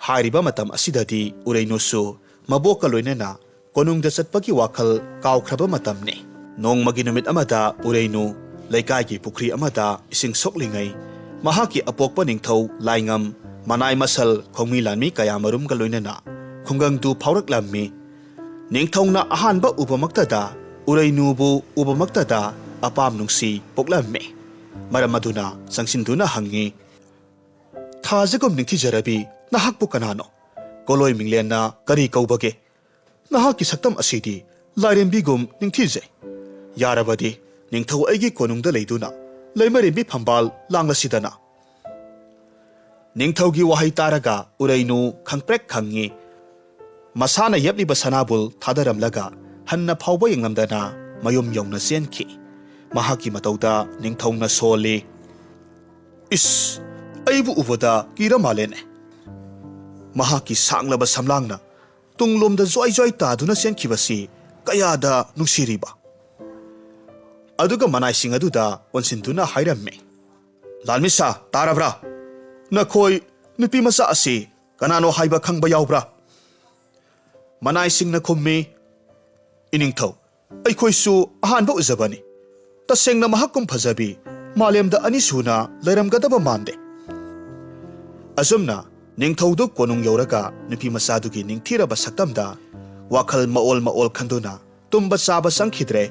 ꯍꯥꯏꯔꯤꯕ ꯃꯇꯝ ꯑꯁꯤꯗꯗꯤ ꯎꯔꯩꯅꯨꯁꯨ ꯃꯕꯣꯛꯀ ꯂꯣꯏꯅꯅ ꯀꯣꯅꯨꯡꯗ ꯆꯠꯄꯒꯤ ꯋꯥꯈꯜ ꯀꯥꯎꯈ꯭ꯔꯕ ꯃꯇꯝꯅꯤ꯫ ꯅꯣꯡꯃꯒꯤ ꯅꯨꯃꯤꯠ ꯑꯃꯗ ꯎꯔꯩꯅꯨ ꯂꯩꯀꯥꯏꯒꯤ ꯄꯨꯈ꯭ꯔꯤ ꯑꯃꯗ ꯏꯁꯤꯡ ꯁꯣꯛꯂꯤꯉꯩ, ꯃꯍꯥꯛꯀꯤ ꯑꯄꯣꯛꯄ ꯅꯤꯡꯊꯧ ꯂꯥꯏꯉꯝ, ꯃꯅꯥꯏ ꯃꯁꯜ, ꯈꯣꯡꯃꯤ ꯂꯥꯟꯃꯤ ꯀꯌꯥꯃꯔꯨꯝꯒ ꯂꯣꯏꯅꯅ ꯈꯨꯡꯒꯪꯗꯨ ꯐꯥꯎꯔꯛꯂꯝꯃꯤ꯫ ꯅꯤꯡꯊꯧꯅ ꯑꯍꯥꯟꯕ ꯎꯕꯃꯛꯇꯗ, ꯎꯔꯩꯅꯨꯕꯨ ꯎꯕꯃꯛꯇꯗ ꯑꯄꯥꯝ ꯅꯨꯡꯁꯤ ꯄꯣꯛꯂꯝꯃꯤ꯫ ꯃꯔꯝ ꯑꯗꯨꯅ ꯆꯪꯁꯤꯟꯗꯨꯅ ꯍꯪꯉꯤ, "ꯊꯥꯖꯒꯨꯝ ꯅꯤꯡꯊꯤꯖꯔꯕꯤ, ꯅꯍꯥꯛꯄꯨ ꯀꯅꯥꯅꯣ? ꯀꯣꯂꯣꯏ ꯃꯤꯡꯂꯦꯟꯅ ꯀꯔꯤ ꯀꯧꯕꯒꯦ? ꯅꯍꯥꯛꯀꯤ ꯁꯛꯇꯝ ꯑꯁꯤꯗꯤ ꯂꯥꯏꯔꯦꯝꯕꯤꯒꯨꯝ ꯅꯤꯡꯊꯤꯖꯩ꯫ ꯌꯥꯔꯕꯗꯤ ꯅꯤꯡꯊꯧ ꯑꯩꯒꯤ ꯀꯣꯅꯨꯡꯗ ꯂꯩꯗꯨꯅ ꯂꯩꯃꯔꯦꯝꯕꯤ ꯐꯝꯕꯥꯜ ꯂꯥꯡꯂꯁꯤꯗꯅ?" ꯅꯤꯡꯊꯧꯒꯤ ꯋꯥꯍꯩ ꯇꯥꯔꯒ ꯎꯔꯩꯅꯨ ꯈꯪꯄ꯭ꯔꯦꯛ ꯈꯪꯉꯤ꯫ ꯃꯁꯥꯅ ꯌꯦꯞꯂꯤꯕ ꯁꯅꯥꯕꯨꯜ ꯊꯥꯗꯔꯝꯂꯒ ꯍꯟꯅ ꯐꯥꯎꯕ ꯌꯦꯡꯂꯝꯗꯅ ꯃꯌꯨꯝ ꯌꯧꯅ ꯆꯦꯟꯈꯤ꯫ ꯃꯍꯥꯛꯀꯤ ꯃꯇꯧꯗ ꯅꯤꯡꯊꯧꯅ ꯁꯣꯜꯂꯤ, "ꯏꯁ, ꯑꯩꯕꯨ ꯎꯕꯗ ꯀꯤꯔ ꯃꯥꯜꯂꯦꯅꯦ꯫ ꯃꯍꯥꯛꯀꯤ ꯁꯥꯡꯂꯕ ꯁꯝꯂꯥꯡꯅ ꯇꯨꯡꯂꯣꯝꯗ ꯖ꯭ꯋꯥꯏ ꯖ꯭ꯋꯥꯏ ꯇꯥꯗꯨꯅ ꯆꯦꯟꯈꯤꯕꯁꯤ ꯀꯌꯥꯗ ꯅꯨꯡꯁꯤꯔꯤꯕ!" ꯑꯗꯨꯒ ꯃꯅꯥꯏꯁꯤꯡ ꯑꯗꯨꯗ ꯑꯣꯟꯁꯤꯟꯗꯨꯅ ꯍꯥꯏꯔꯝꯃꯤ, "ꯂꯥꯟꯃꯤꯁꯥ, ꯇꯥꯔꯕ꯭ꯔꯥ? ꯅꯈꯣꯏ ꯅꯨꯄꯤ ꯃꯆꯥ ꯑꯁꯤ ꯀꯅꯥꯅꯣ ꯍꯥꯏꯕ ꯈꯪꯕ ꯌꯥꯎꯕ꯭ꯔꯥ?" ꯃꯅꯥꯏꯁꯤꯡꯅ ꯈꯨꯝꯃꯤ, "ꯏꯅꯤꯡꯊꯧ, ꯑꯩꯈꯣꯏꯁꯨ ꯑꯍꯥꯟꯕ ꯎꯖꯕꯅꯤ꯫ ꯇꯁꯦꯡꯅ ꯃꯍꯥꯛꯀꯨꯝ ꯐꯖꯕꯤ ꯃꯥꯂꯦꯝꯗ ꯑꯅꯤꯁꯨꯅ ꯂꯩꯔꯝꯒꯗꯕ ꯃꯥꯟꯗꯦ꯫" ꯑꯁꯨꯝꯅ ꯅꯤꯡꯊꯧꯗꯨ ꯀꯣꯅꯨꯡ ꯌꯧꯔꯒ ꯅꯨꯄꯤ ꯃꯆꯥꯗꯨꯒꯤ ꯅꯤꯡꯊꯤꯔꯕ ꯁꯛꯇꯝꯗ ꯋꯥꯈꯜ ꯃꯑꯣꯜ ꯃꯑꯣꯜ ꯈꯟꯗꯨꯅ ꯇꯨꯝꯕ ꯆꯥꯕ ꯆꯪꯈꯤꯗ꯭ꯔꯦ꯫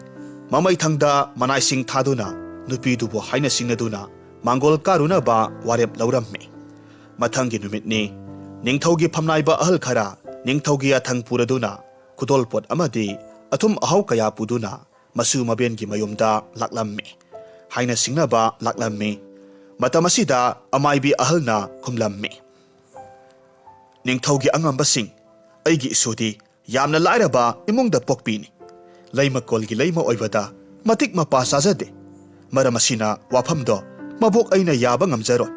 ꯃꯃꯩꯊꯪꯗ ꯃꯅꯥꯏꯁꯤꯡ ꯊꯥꯗꯨꯅ ꯅꯨꯄꯤꯗꯨꯕꯨ ꯍꯥꯏꯅ ꯁꯤꯡꯅꯗꯨꯅ ꯃꯥꯡꯒꯣꯜ ꯀꯥꯔꯨꯅꯕ ꯋꯥꯔꯦꯞ ꯂꯧꯔꯝꯃꯤ꯫ ꯃꯊꯪꯒꯤ ꯅꯨꯃꯤꯠꯅꯤ꯫ ꯅꯤꯡꯊꯧꯒꯤ ꯐꯝꯅꯥꯏꯕ ꯑꯍꯜ ꯈꯔ ꯅꯤꯡꯊꯧꯒꯤ ꯌꯥꯊꯪ ꯄꯨꯔꯗꯨꯅ ꯈꯨꯗꯣꯜꯄꯣꯠ ꯑꯃꯗꯤ ꯑꯊꯨꯝ ꯑꯍꯥꯎ ꯀꯌꯥ ꯄꯨꯗꯨꯅ ꯃꯁꯨ ꯃꯕꯦꯟꯒꯤ ꯃꯌꯨꯝꯗ ꯂꯥꯛꯂꯝꯃꯤ꯫ ꯍꯥꯏꯅ ꯁꯤꯡꯅꯕ ꯂꯥꯛꯂꯝꯃꯤ꯫ ꯃꯇꯝ ꯑꯁꯤꯗ ꯑꯃꯥꯏꯕꯤ ꯑꯍꯜꯅ ꯈꯨꯝꯂꯝꯃꯤ, "ꯅꯤꯡꯊꯧꯒꯤ ꯑꯉꯝꯕꯁꯤꯡ, ꯑꯩꯒꯤ ꯏꯁꯨꯗꯤ ꯌꯥꯝꯅ ꯂꯥꯏꯔꯕ ꯏꯃꯨꯡꯗ ꯄꯣꯛꯄꯤꯅꯤ꯫ ꯂꯩꯃꯀꯣꯜꯒꯤ ꯂꯩꯃ ꯑꯣꯏꯕꯗ ꯃꯇꯤꯛ ꯃꯄꯥ ꯆꯥꯖꯗꯦ꯫ ꯃꯔꯝ ꯑꯁꯤꯅ ꯋꯥꯐꯝꯗꯣ ꯃꯕꯣꯛ ꯑꯩꯅ ꯌꯥꯕ ꯉꯝꯖꯔꯣꯏ꯫"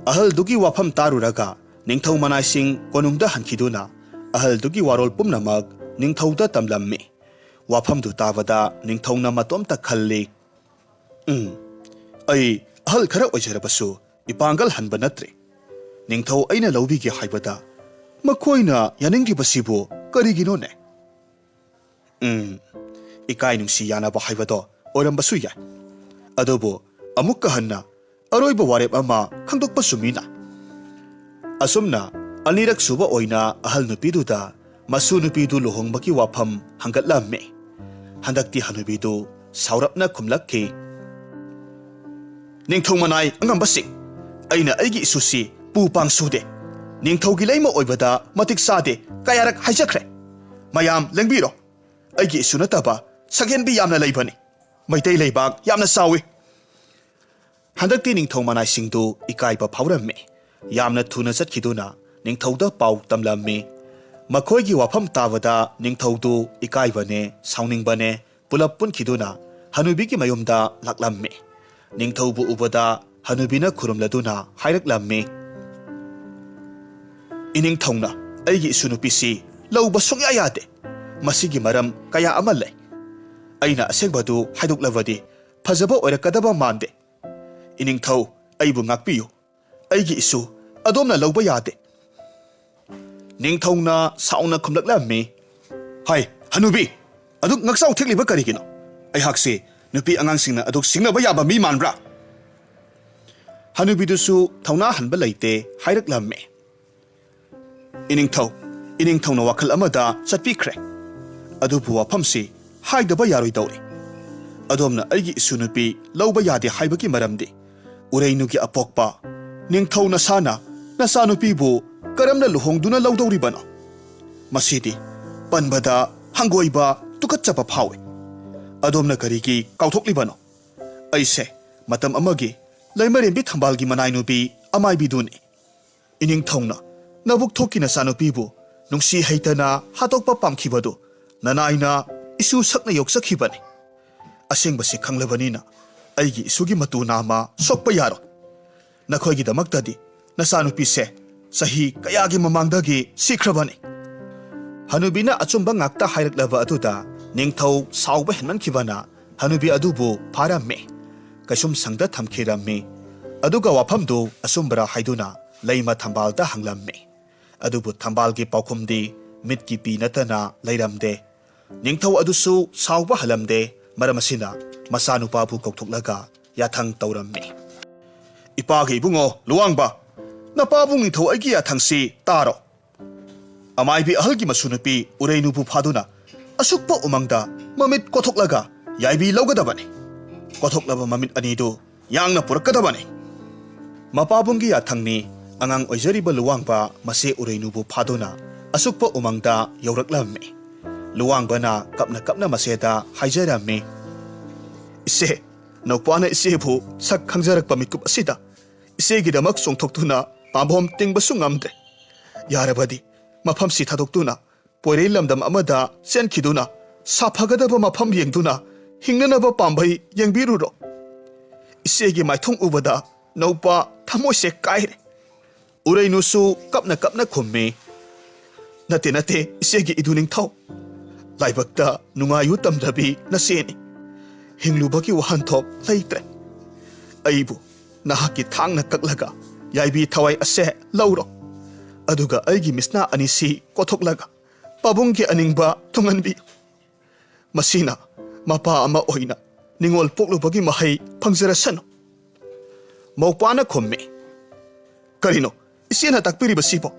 ꯑꯍꯜꯗꯨꯒꯤ ꯋꯥꯐꯝ ꯇꯥꯔꯨꯔꯒ ꯅꯤꯡꯊꯧ ꯃꯅꯥꯏꯁꯤꯡ ꯀꯣꯅꯨꯡꯗ ꯍꯟꯈꯤꯗꯨꯅ ꯑꯍꯜꯗꯨꯒꯤ ꯋꯥꯔꯣꯜ ꯄꯨꯝꯅꯃꯛ ꯅꯤꯡꯊꯧꯗ ꯇꯝꯂꯝꯃꯤ꯫ ꯋꯥꯐꯝꯗꯨ ꯇꯥꯕꯗ ꯅꯤꯡꯊꯧꯅ ꯃꯇꯣꯝꯇ ꯈꯜꯂꯤ, "ꯎꯝ, ꯑꯩ ꯑꯍꯜ ꯈꯔ ꯑꯣꯏꯖꯔꯕꯁꯨ ꯏꯄꯥꯡꯒꯜ ꯍꯟꯕ ꯅꯠꯇ꯭ꯔꯦ꯫ ꯅꯤꯡꯊꯧ ꯑꯩꯅ ꯂꯧꯕꯤꯒꯦ ꯍꯥꯏꯕꯗ ꯃꯈꯣꯏꯅ ꯌꯥꯅꯤꯡꯗ꯭ꯔꯤꯕꯁꯤꯕꯨ ꯀꯔꯤꯒꯤꯅꯣꯅꯦ? ꯎꯝ, ꯏꯀꯥꯏ ꯅꯨꯡꯁꯤ ꯌꯥꯅꯕ ꯍꯥꯏꯕꯗꯣ ꯑꯣꯏꯔꯝꯕꯁꯨ ꯌꯥꯏ꯫ ꯑꯗꯨꯕꯨ ꯑꯃꯨꯛꯀ ꯍꯟꯅ ꯑꯔꯣꯏꯕ ꯋꯥꯔꯦꯞ ꯑꯃ ꯈꯪꯗꯣꯛꯄ ꯆꯨꯝꯃꯤꯅ꯫" ꯑꯁꯨꯝꯅ ꯑꯅꯤꯔꯛ ꯁꯨꯕ ꯑꯣꯏꯅ ꯑꯍꯜ ꯅꯨꯄꯤꯗꯨꯗ ꯃꯁꯨ ꯅꯨꯄꯤꯗꯨ ꯂꯨꯍꯣꯡꯕꯒꯤ ꯋꯥꯐꯝ ꯍꯪꯒꯠꯂꯝꯃꯤ꯫ ꯍꯟꯗꯛꯇꯤ ꯍꯅꯨꯕꯤꯗꯨ ꯁꯥꯎꯔꯞꯅ ꯈꯨꯝꯂꯛꯈꯤ, "ꯅꯤꯡꯊꯧ ꯃꯅꯥꯏ ꯑꯉꯝꯕꯁꯤꯡ, ꯑꯩꯅ ꯑꯩꯒꯤ ꯏꯁꯨꯁꯤ ꯄꯨ ꯄꯥꯡ ꯁꯨꯗꯦ, ꯅꯤꯡꯊꯧꯒꯤ ꯂꯩꯃ ꯑꯣꯏꯕꯗ ꯃꯇꯤꯛ ꯆꯥꯗꯦ ꯀꯌꯥꯔꯛ ꯍꯥꯏꯖꯈ꯭ꯔꯦ꯫ ꯃꯌꯥꯝ ꯂꯦꯡꯕꯤꯔꯣ, ꯑꯩꯒꯤ ꯏꯁꯨ ꯅꯠꯇꯕ ꯁꯛꯍꯦꯟꯕꯤ ꯌꯥꯝꯅ ꯂꯩꯕꯅꯤ꯫ ꯃꯩꯇꯩ ꯂꯩꯕꯥꯛ ꯌꯥꯝꯅ ꯆꯥꯎꯏ꯫" ꯍꯟꯗꯛꯇꯤ ꯅꯤꯡꯊꯧ ꯃꯅꯥꯏꯁꯤꯡꯗꯨ ꯏꯀꯥꯏꯕ ꯐꯥꯎꯔꯝꯃꯤ꯫ ꯌꯥꯝꯅ ꯊꯨꯅ ꯆꯠꯈꯤꯗꯨꯅ ꯅꯤꯡꯊꯧꯗ ꯄꯥꯎ ꯇꯝꯂꯝꯃꯤ꯫ ꯃꯈꯣꯏꯒꯤ ꯋꯥꯐꯝ ꯇꯥꯕꯗ ꯅꯤꯡꯊꯧꯗꯨ ꯏꯀꯥꯏꯕꯅꯦ, ꯁꯥꯎꯅꯤꯡꯕꯅꯦ, ꯄꯨꯂꯞ ꯄꯨꯟꯈꯤꯗꯨꯅ ꯍꯅꯨꯕꯤꯒꯤ ꯃꯌꯨꯝꯗ ꯂꯥꯛꯂꯝꯃꯤ꯫ ꯅꯤꯡꯊꯧꯕꯨ ꯎꯕꯗ ꯍꯅꯨꯕꯤꯅ ꯈꯨꯔꯨꯝꯂꯗꯨꯅ ꯍꯥꯏꯔꯛꯂꯝꯃꯤ, "ꯏꯅꯤꯡꯊꯧꯅ ꯑꯩꯒꯤ ꯏꯁꯨ ꯅꯨꯄꯤꯁꯤ ꯂꯧꯕ ꯁꯨꯡꯌꯥ ꯌꯥꯗꯦ꯫ ꯃꯁꯤꯒꯤ ꯃꯔꯝ ꯀꯌꯥ ꯑꯃ ꯂꯩ꯫ ꯑꯩꯅ ꯑꯁꯦꯡꯕꯗꯨ ꯍꯥꯏꯗꯣꯛꯂꯕꯗꯤ ꯐꯖꯕ ꯑꯣꯏꯔꯛꯀꯗꯕ ꯃꯥꯟꯗꯦ꯫ ꯏꯅꯤꯡꯊꯧ, ꯑꯩꯕꯨ ꯉꯥꯛꯄꯤꯌꯨ꯫ ꯑꯩꯒꯤ ꯏꯁꯨ ꯑꯗꯣꯝꯅ ꯂꯧꯕ ꯌꯥꯗꯦ꯫" ꯅꯤꯡꯊꯧꯅ ꯁꯥꯎꯅ ꯈꯨꯝꯂꯛꯂꯝꯃꯤ, "ꯍꯥꯏ, ꯍꯅꯨꯕꯤ, ꯑꯗꯨꯛ ꯉꯛꯆꯥꯎ ꯊꯦꯛꯂꯤꯕ ꯀꯔꯤꯒꯤꯅꯣ? ꯑꯩꯍꯥꯛꯁꯤ ꯅꯨꯄꯤ ꯑꯉꯥꯡꯁꯤꯡꯅ ꯑꯗꯨꯛ ꯁꯤꯡꯅꯕ ꯌꯥꯕ ꯃꯤ ꯃꯥꯟꯕ꯭ꯔꯥ?" ꯍꯅꯨꯕꯤꯗꯨꯁꯨ ꯊꯧꯅꯥ ꯍꯟꯕ ꯂꯩꯇꯦ ꯍꯥꯏꯔꯛꯂꯝꯃꯤ, "ꯏꯅꯤꯡꯊꯧ, ꯏꯅꯤꯡꯊꯧꯅ ꯋꯥꯈꯜ ꯑꯃꯗ ꯆꯠꯄꯤꯈ꯭ꯔꯦ꯫ ꯑꯗꯨꯕꯨ ꯋꯥꯐꯝꯁꯤ ꯍꯥꯏꯗꯕ ꯌꯥꯔꯣꯏꯗꯧꯔꯤ꯫ ꯑꯗꯣꯝꯅ ꯑꯩꯒꯤ ꯏꯁꯨ ꯅꯨꯄꯤ ꯂꯧꯕ ꯌꯥꯗꯦ ꯍꯥꯏꯕꯒꯤ ꯃꯔꯝꯗꯤ ꯎꯔꯩꯅꯨꯒꯤ ꯑꯄꯣꯛꯄ ꯅꯤꯡꯊꯧ ꯅꯁꯥꯅ ꯅꯆꯥꯅꯨꯄꯤꯕꯨ ꯀꯔꯝꯅ ꯂꯨꯍꯣꯡꯗꯨꯅ ꯂꯧꯗꯧꯔꯤꯕꯅꯣ? ꯃꯁꯤꯗꯤ ꯄꯟꯕꯗ ꯍꯪꯒꯣꯏꯕ, ꯇꯨꯀꯠꯆꯕ ꯐꯥꯎꯏ꯫ ꯑꯗꯣꯝꯅ ꯀꯔꯤꯒꯤ ꯀꯥꯎꯊꯣꯛꯂꯤꯕꯅꯣ? ꯑꯩꯁꯦ ꯃꯇꯝ ꯑꯃꯒꯤ ꯂꯩꯃꯔꯦꯝꯕꯤ ꯊꯝꯕꯥꯜꯒꯤ ꯃꯅꯥꯏꯅꯨꯕꯤ ꯑꯃꯥꯏꯕꯤꯗꯨꯅꯤ꯫ ꯏꯅꯤꯡꯊꯧꯅ ꯅꯕꯨꯛ ꯊꯣꯛꯀꯤ ꯅꯆꯥꯅꯨꯄꯤꯕꯨ ꯅꯨꯡꯁꯤ ꯍꯩꯇꯅ ꯍꯥꯠꯇꯣꯛꯄ ꯄꯥꯝꯈꯤꯕꯗꯨ ꯅꯅꯥꯏꯅ ꯏꯁꯨ ꯁꯛꯅ ꯌꯣꯛꯆꯈꯤꯕꯅꯤ꯫ ꯑꯁꯦꯡꯕꯁꯤ ꯈꯪꯂꯕꯅꯤꯅ ꯑꯩꯒꯤ ꯏꯁꯨꯒꯤ ꯃꯇꯨ ꯅꯥꯝꯃ ꯁꯣꯛꯄ ꯌꯥꯔꯣꯏ꯫ ꯅꯈꯣꯏꯒꯤꯗꯃꯛꯇꯗꯤ ꯅꯆꯥꯅꯨꯄꯤꯁꯦ ꯆꯍꯤ ꯀꯌꯥꯒꯤ ꯃꯃꯥꯡꯗꯒꯤ ꯁꯤꯈ꯭ꯔꯕꯅꯤ꯫" ꯍꯅꯨꯕꯤꯅ ꯑꯆꯨꯝꯕ ꯉꯥꯛꯇ ꯍꯥꯏꯔꯛꯂꯕ ꯑꯗꯨꯗ ꯅꯤꯡꯊꯧ ꯁꯥꯎꯕ ꯍꯦꯟꯃꯟꯈꯤꯕꯅ ꯍꯅꯨꯕꯤ ꯑꯗꯨꯕꯨ ꯐꯥꯔꯝꯃꯤ, ꯀꯩꯁꯨꯝ ꯁꯪꯗ ꯊꯝꯈꯤꯔꯝꯃꯤ꯫ ꯑꯗꯨꯒ ꯋꯥꯐꯝꯗꯨ ꯑꯆꯨꯝꯕꯔꯥ ꯍꯥꯏꯗꯨꯅ ꯂꯩꯃ ꯊꯝꯕꯥꯜꯗ ꯍꯪꯂꯝꯃꯤ꯫ ꯑꯗꯨꯕꯨ ꯊꯝꯕꯥꯜꯒꯤ ꯄꯥꯎꯈꯨꯝꯗꯤ ꯃꯤꯠꯀꯤ ꯄꯤ ꯅꯠꯇꯅ ꯂꯩꯔꯝꯗꯦ꯫ ꯅꯤꯡꯊꯧ ꯑꯗꯨꯁꯨ ꯁꯥꯎꯕ ꯍꯜꯂꯝꯗꯦ꯫ ꯃꯔꯝ ꯑꯁꯤꯅ ꯃꯆꯥꯅꯨꯄꯥꯕꯨ ꯀꯧꯊꯣꯛꯂꯒ ꯌꯥꯊꯪ ꯇꯧꯔꯝꯃꯤ꯫ "ꯏꯄꯥꯒꯤ ꯏꯕꯨꯡꯉꯣ ꯂꯨꯋꯥꯡꯕ, ꯅꯄꯥꯕꯨꯡ ꯅꯤꯡꯊꯧ ꯑꯩꯒꯤ ꯌꯥꯊꯪꯁꯤ ꯇꯥꯔꯣ꯫ ꯑꯃꯥꯏꯕꯤ ꯑꯍꯜꯒꯤ ꯃꯁꯨ ꯅꯨꯄꯤ ꯎꯔꯩꯅꯨꯕꯨ ꯐꯥꯗꯨꯅ ꯑꯁꯨꯛꯄ ꯎꯃꯪꯗ ꯃꯃꯤꯠ ꯀꯣꯊꯣꯛꯂꯒ ꯌꯥꯏꯕꯤ ꯂꯧꯒꯗꯕꯅꯤ꯫ ꯀꯣꯊꯣꯛꯂꯕ ꯃꯃꯤꯠ ꯑꯅꯤꯗꯨ ꯌꯥꯡꯅ ꯄꯨꯔꯛꯀꯗꯕꯅꯤ꯫ ꯃꯄꯥꯕꯨꯡꯒꯤ ꯌꯥꯊꯪꯅꯤ꯫ ꯑꯉꯥꯡ ꯑꯣꯏꯖꯔꯤꯕ ꯂꯨꯋꯥꯡꯕ ꯃꯆꯦ ꯎꯔꯩꯅꯨꯕꯨ ꯐꯥꯗꯨꯅ ꯑꯁꯨꯛꯄ ꯎꯃꯪꯗ ꯌꯧꯔꯛꯂꯝꯃꯤ꯫ ꯂꯨꯋꯥꯡꯕꯅ ꯀꯞꯅ ꯀꯞꯅ ꯃꯆꯦꯗ ꯍꯥꯏꯖꯔꯝꯃꯤ, "ꯏꯆꯦ, ꯅꯧꯄꯥꯅ ꯏꯆꯦꯕꯨ ꯁꯛ ꯈꯪꯖꯔꯛꯄ ꯃꯤꯀꯨꯞ ꯑꯁꯤꯗ ꯏꯆꯦꯒꯤꯗꯃꯛ ꯆꯣꯡꯊꯣꯛꯇꯨꯅ ꯄꯥꯝꯕꯣꯝ ꯇꯤꯡꯕꯁꯨ ꯉꯝꯗ꯭ꯔꯦ꯫ ꯌꯥꯔꯕꯗꯤ ꯃꯐꯝꯁꯤ ꯊꯥꯗꯣꯛꯇꯨꯅ ꯄꯣꯏꯔꯩ ꯂꯝꯗꯝ ꯑꯃꯗ ꯆꯦꯟꯈꯤꯗꯨꯅ ꯁꯥꯐꯒꯗꯕ ꯃꯐꯝ ꯌꯦꯡꯗꯨꯅ ꯍꯤꯡꯅꯅꯕ ꯄꯥꯝꯕꯩ ꯌꯦꯡꯕꯤꯔꯨꯔꯣ꯫ ꯏꯆꯦꯒꯤ ꯃꯥꯏꯊꯣꯡ ꯎꯕꯗ ꯅꯧꯄꯥ ꯊꯃꯣꯏꯁꯦ ꯀꯥꯏꯔꯦ꯫" ꯎꯔꯩꯅꯨꯁꯨ ꯀꯞꯅ ꯀꯞꯅ ꯈꯨꯝꯃꯤ, "ꯅꯠꯇꯦ, ꯅꯠꯇꯦ, ꯏꯆꯦꯒꯤ ꯏꯗꯨ ꯅꯤꯡꯊꯧ꯫ ꯂꯥꯏꯕꯛꯇ ꯅꯨꯡꯉꯥꯏꯌꯨ ꯇꯝꯗꯕꯤ ꯅꯆꯦꯅꯤ꯫ ꯍꯤꯡꯂꯨꯕꯒꯤ ꯋꯥꯍꯟꯊꯣꯛ ꯂꯩꯇ꯭ꯔꯦ꯫ ꯑꯩꯕꯨ ꯅꯍꯥꯛꯀꯤ ꯊꯥꯡꯅ ꯀꯛꯂꯒ ꯌꯥꯏꯕꯤ ꯊꯋꯥꯏ ꯑꯁꯦ ꯂꯧꯔꯣ꯫ ꯑꯗꯨꯒ ꯑꯩꯒꯤ ꯃꯤꯠꯁꯅꯥ ꯑꯅꯤꯁꯤ ꯀꯣꯊꯣꯛꯂꯒ ꯄꯥꯕꯨꯡꯒꯤ ꯑꯅꯤꯡꯕ ꯊꯨꯡꯍꯟꯕꯤꯌꯨ꯫ ꯃꯁꯤꯅ ꯃꯄꯥ ꯑꯃ ꯑꯣꯏꯅ ꯅꯤꯡꯉꯣꯜ ꯄꯣꯛꯂꯨꯕꯒꯤ ꯃꯍꯩ ꯐꯪꯖꯔꯁꯅꯨ꯫" ꯃꯧꯄꯥꯅ ꯈꯨꯝꯃꯤ, "ꯀꯔꯤꯅꯣ ꯏꯆꯦꯅ ꯇꯥꯛꯄꯤꯔꯤꯕꯁꯤꯕꯣ?